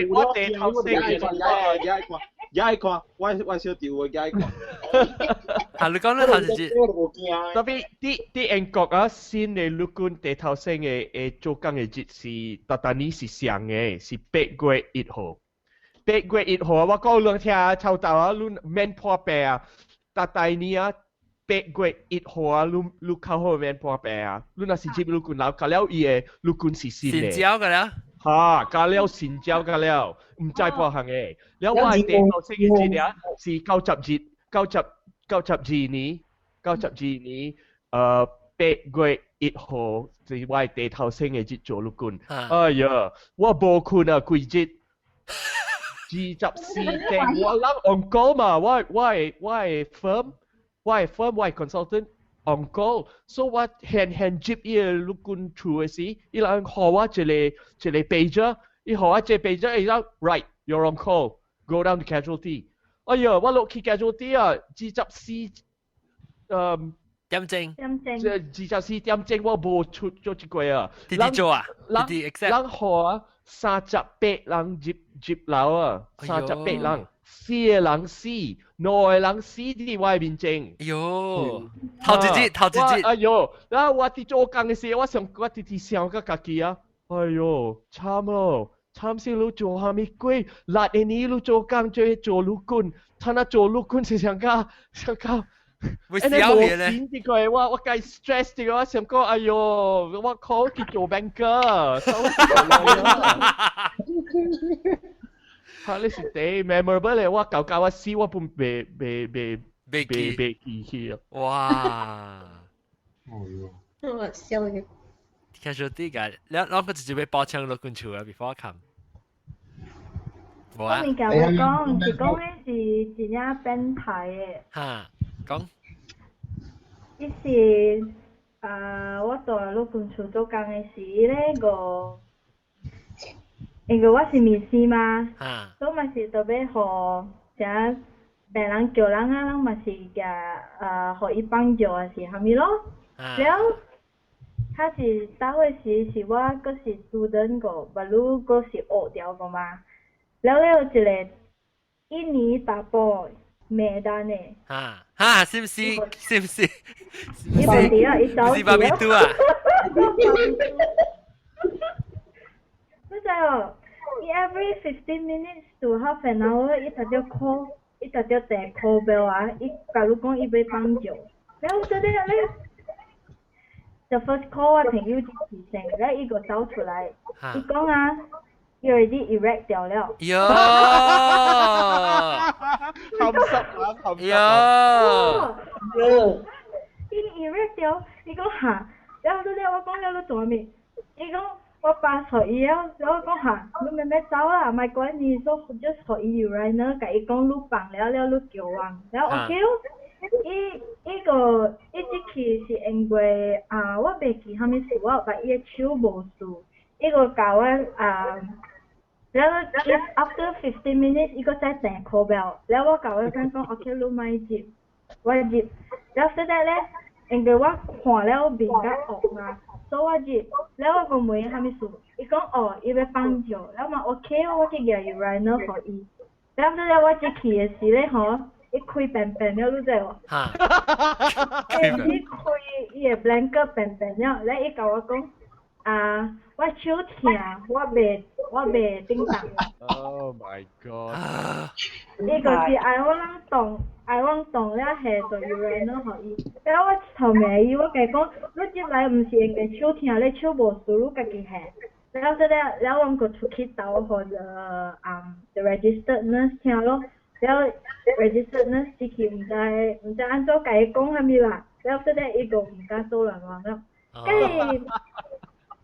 我第頭生嘅。也愛看，我小弟我也愛看。啊，你講你頭一日，我都無驚。 Tapi 佇英國啊，新的陸軍地頭生的做工的日是，逐逐年是雙的，是8月1號。八月一號啊，我講兩聽頭頭啊，你免破病啊，逐大年啊，八月一號啊，你較好免破病啊。你若是入陸軍樓，甲了伊的陸軍是新的。新招個了。哈，加了新招加了，毋知半項的。了我的地頭生的日啊，是90日，92年，92年，8月1號是我的地頭生的日做陸軍。哎呀，我無睏啊，規日。24點，我人 on call 嘛，我的 firm，我的 firm，我的 consultant on call，所以我現現接伊个陸軍厝的時，伊人予我一個 pager，伊予我一個 pager，伊講 right，you're on call，go down to casualty。哎呀，我落去 casualty 啊，24點鐘？點鐘。這24點鐘我無出做這個啊。直直做啊？人直直 accept。人予啊，38人入樓啊，三十八人，四個人死，兩個人死佇我面前。哎喲，頭一日，頭一日。哎喲，然後我佇做工的時，我想我直直想佮家己啊，哎喲，慘咯，慘死你做啥物鬼？6年你做工做做陸軍，他那做陸軍是上甲上甲。會笑嘅咧。呢個我計 stress 這個，我想講，哎喲，我考去做 banker。嚇！你是第 memorable 咧，我舊舊我死我本袂袂袂袂記袂記起啊！哇！哦喲，我笑嘅。 Casualty 㗎，你我個直接被包槍落罐厝啊，before come。無啊我。物件我講，是講迄是真正變態的。嚇，講。伊是啊，我蹛陸軍厝做工的時咧個，因為我是面試嘛，所以嘛是特別予啥病人叫人啊，人嘛是共予伊放藥還是啥物咯。了，較是當陣時是我閣是 student 個，目攄閣是學掉個嘛。了了一個印尼查埔罵人的。哈哈，是不是？是不是？伊無佇啊，伊走是巴比杜啊？你知哦？伊 every 15 minutes to half an hour，伊特著 call，伊特著訂 call bell 啊，伊共你講伊欲放藥。了這個咧，the first call 我朋友就起身，了伊個走出來，伊講啊，伊 already erect 掉了。喲！含濕啊，含濕啊！喲！伊 erect 掉，伊講哈，了了我講了你做啥物？伊講我 pass 予伊了，了我講哈，你慢慢走啦，莫管伊，so just 予伊 urinal，共伊講你放了了，你叫我，了 OK 咯。伊伊個伊這去是因為啊，我袂記啥物事，我把伊的手無事，伊個共我啊，了 after 15 minutes 伊閣再訂 call bell，了我共我講講 OK，你莫接，我入，了 after that 咧，因為我看了面較惡嘛，所以我入，了我個問伊啥物事，伊講哦，伊欲放尿，了嘛 OK，我去舉 urinal 予伊，了 after that 我入去的時咧吼。伊開便便了，你知無？哈！伊開伊的 blanket 便便了，了伊共我講，啊，我手疼，我袂頂當。 Oh my god！伊就是愛我人動，愛我動了下做 urinal 予伊。了我頭罵伊，我共伊講，你入來毋是因為手疼，你手無事，你家己下。了說了，了阮閣出去兜予 the registered nurse 聽咯。了 registered nurse 入去毋知按怎共伊講啥物啦，了後來伊就毋敢做人話了。跟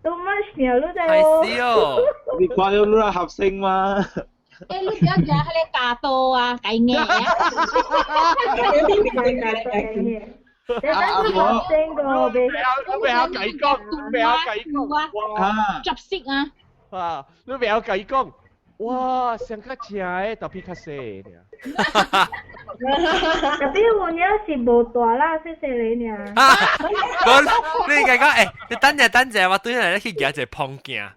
too much 爾，你知無？係哦！你看到你來合聲嗎？欸，你不要舉彼个鉸刀啊，共伊咬啊！你等佢合聲個，袂你袂曉共伊講，你袂曉共伊講，哇！執色啊！啊，你袂曉共伊講，哇，上較正的，特別較細爾。 Tapi 有影是無大啦，細細个爾。我你共講，欸，你等者等者，我轉來咧去舉一個膨鏡。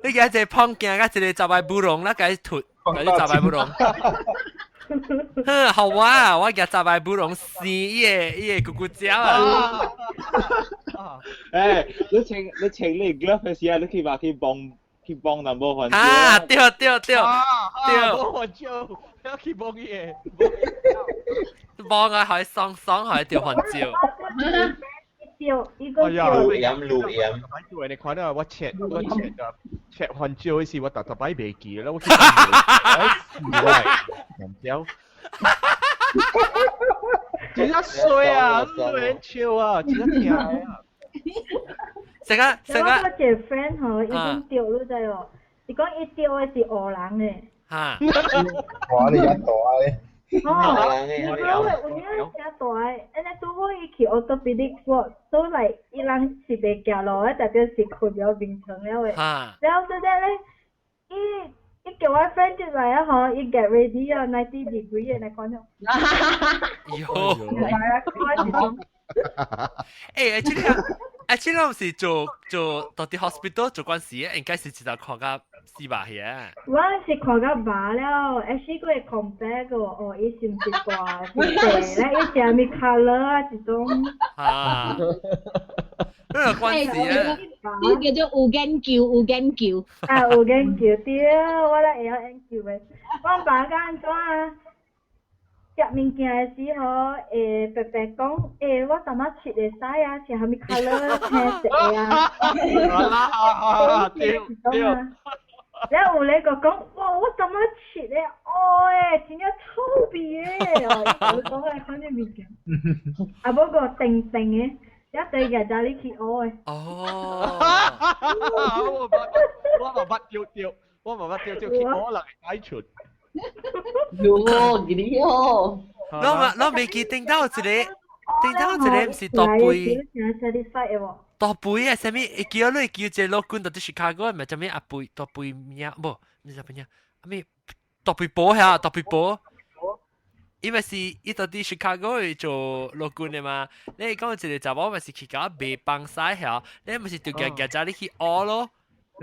你舉一個胖鏡，佮一個雜白布龍，啦，共伊吐，共你雜白布龍。哼，好啊！我舉雜白布龍生伊個咕咕鳥啊！誒，你穿你 glove 的時候，你去把去幫去幫淡薄番椒。啊，對對對對，幫番椒，要去幫伊個，幫啊，還爽爽還掉番椒。掉，伊個哎呀，滷鹽滷鹽。對，你看到我切番椒的時，我逐逐擺袂記啦，我去番椒。真正衰啊！亂笑啊！真正疼啊！成個成個。我一個 friend 吼，伊講掉你知無？伊講伊掉的是烏人的。嚇！哇！你遐大个。哦，你講的有影誠大个，按呢拄好伊去 orthopedic ward，所以伊人是袂行路的，代表是睏了眠床了的。了後這咧，伊叫我 friend 入來啊吼，伊 get ready 啊，90 degree 的來看喲。喲。欸，這個欸，這個是做到佇 hospital 做關事，應該是一個看甲死吧去啊。我是看甲麻了，actually 閣會 compare 個，哦，伊是毋是大，是細咧，伊是啥物 colour 啊，這種。啊。呢個關事啊！呢叫做有研究，有研究。啊，有研究對，我咧會曉研究的。我爸講按怎啊？食物件的時候，會白白講，欸，我淡仔切會使啊，是啥物 colour 青色的啊？對對。了有咧個講，哇，我淡仔切的，哦欸，真正臭味的，哦，伊講來看這物件。啊，無個甜甜的，一對日就你去學的。哦。我嘛捌對對，我嘛捌對對去學人會解出。喲，記得哦。我未記頂到一個，頂到一個毋是大杯。大杯啊！啥物？會叫你叫一個老君到佇 Chicago，毋係啥物阿杯大杯名，無，毋是啥物名，啥物大杯婆遐，大杯婆。因為是伊到佇 Chicago 做老君的嘛，你講一個查某嘛是去共賣放屎遐，你毋是就夾夾只你去學咯。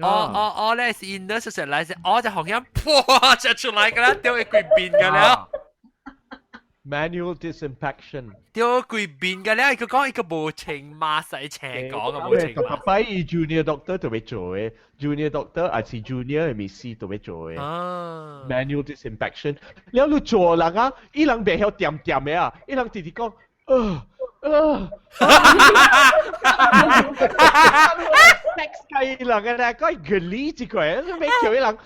哦哦哦，咧是因那是來是哦就紅樣破就出來個啦，掉一規面個了。 Manual disinfection。掉規面個了，伊個講伊個無穿 mask 青講個無穿 mask。擺 junior doctor 特別做的，junior doctor 還是 junior 的醫師特別做的。啊。 Manual disinfection，了你做人啊，伊人袂曉恬恬的啊，伊人直直講，sex 雞人嘅咧，講原理一個，你欲叫伊人，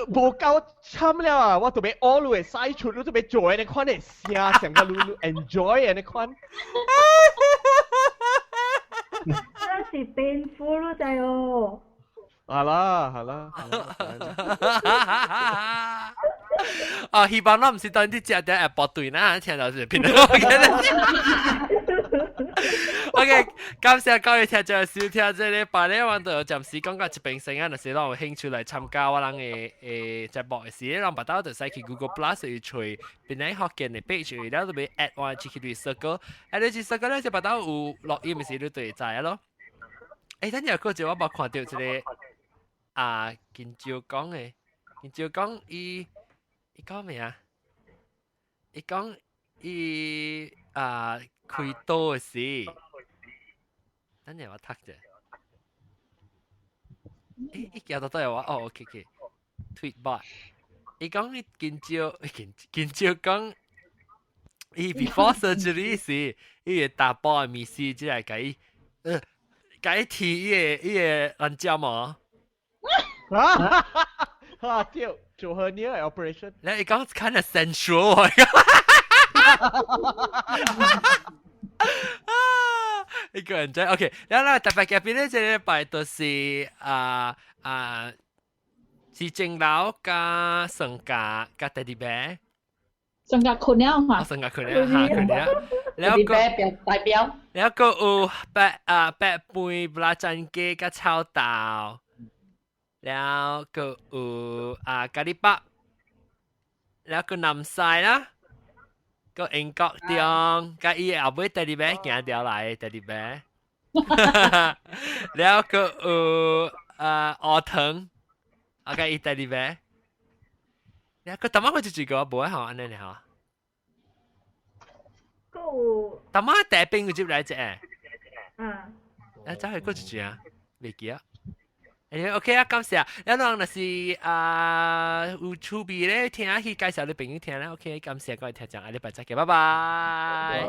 無夠慘了啊！我特別學你會使出，你特別做的款的聲，上個你 enjoy 的款。那是 painful 咯，知哦。好啦，好啦。啊，希望我毋是當你食點會駁對啦，聽到是變咗。OK，感謝各位聽眾收聽這個禮拜咧，我就暫時講到這邊先啊。若是攏有興趣來參加我人的節目的時，攏別兜就使去 Google Plus 去揣檳榔福建的 page，了就欲 add 我去去 circle，add 去 circle 咧就別兜有錄音的時，你就會知咯。欸，等陣個就我無看到一個啊，金蕉講的，金蕉講伊講咩啊？伊講伊啊開刀的時。等陣我讀者。欸，伊寄到倒我哦，OK OK。Tweetbot，伊講伊金蕉，金金蕉講，伊 before surgery 時，伊會打波的物事，只來共伊，共伊剃伊個眼睫毛。啊！哈對，做 hernia operation。你伊講 kind of sensual 啊！一個人在 OK，然後特別嘉賓咧，這禮拜就是啊啊，是正樓加上家加弟弟啤。上家困了嘛？上家困了，哈困了。然後個代表，然後個有白啊白飯布拉詹雞加臭豆，然後個有啊咖喱包，然後個南西啦。個英國中，佮伊後尾第二擺行掉來，第二擺。然後個有鵝糖，OK，意大利麵。你個淡仔佢就住個無愛吼，按呢吼。閣有。淡仔茶冰有接來一個。啊。啊，走去閣一句啊，袂記啊。誒，OK 啊，感謝。一人若是啊有趣味咧，聽去介紹你朋友聽咧，OK，感謝各位聽眾，下禮拜再見，拜拜。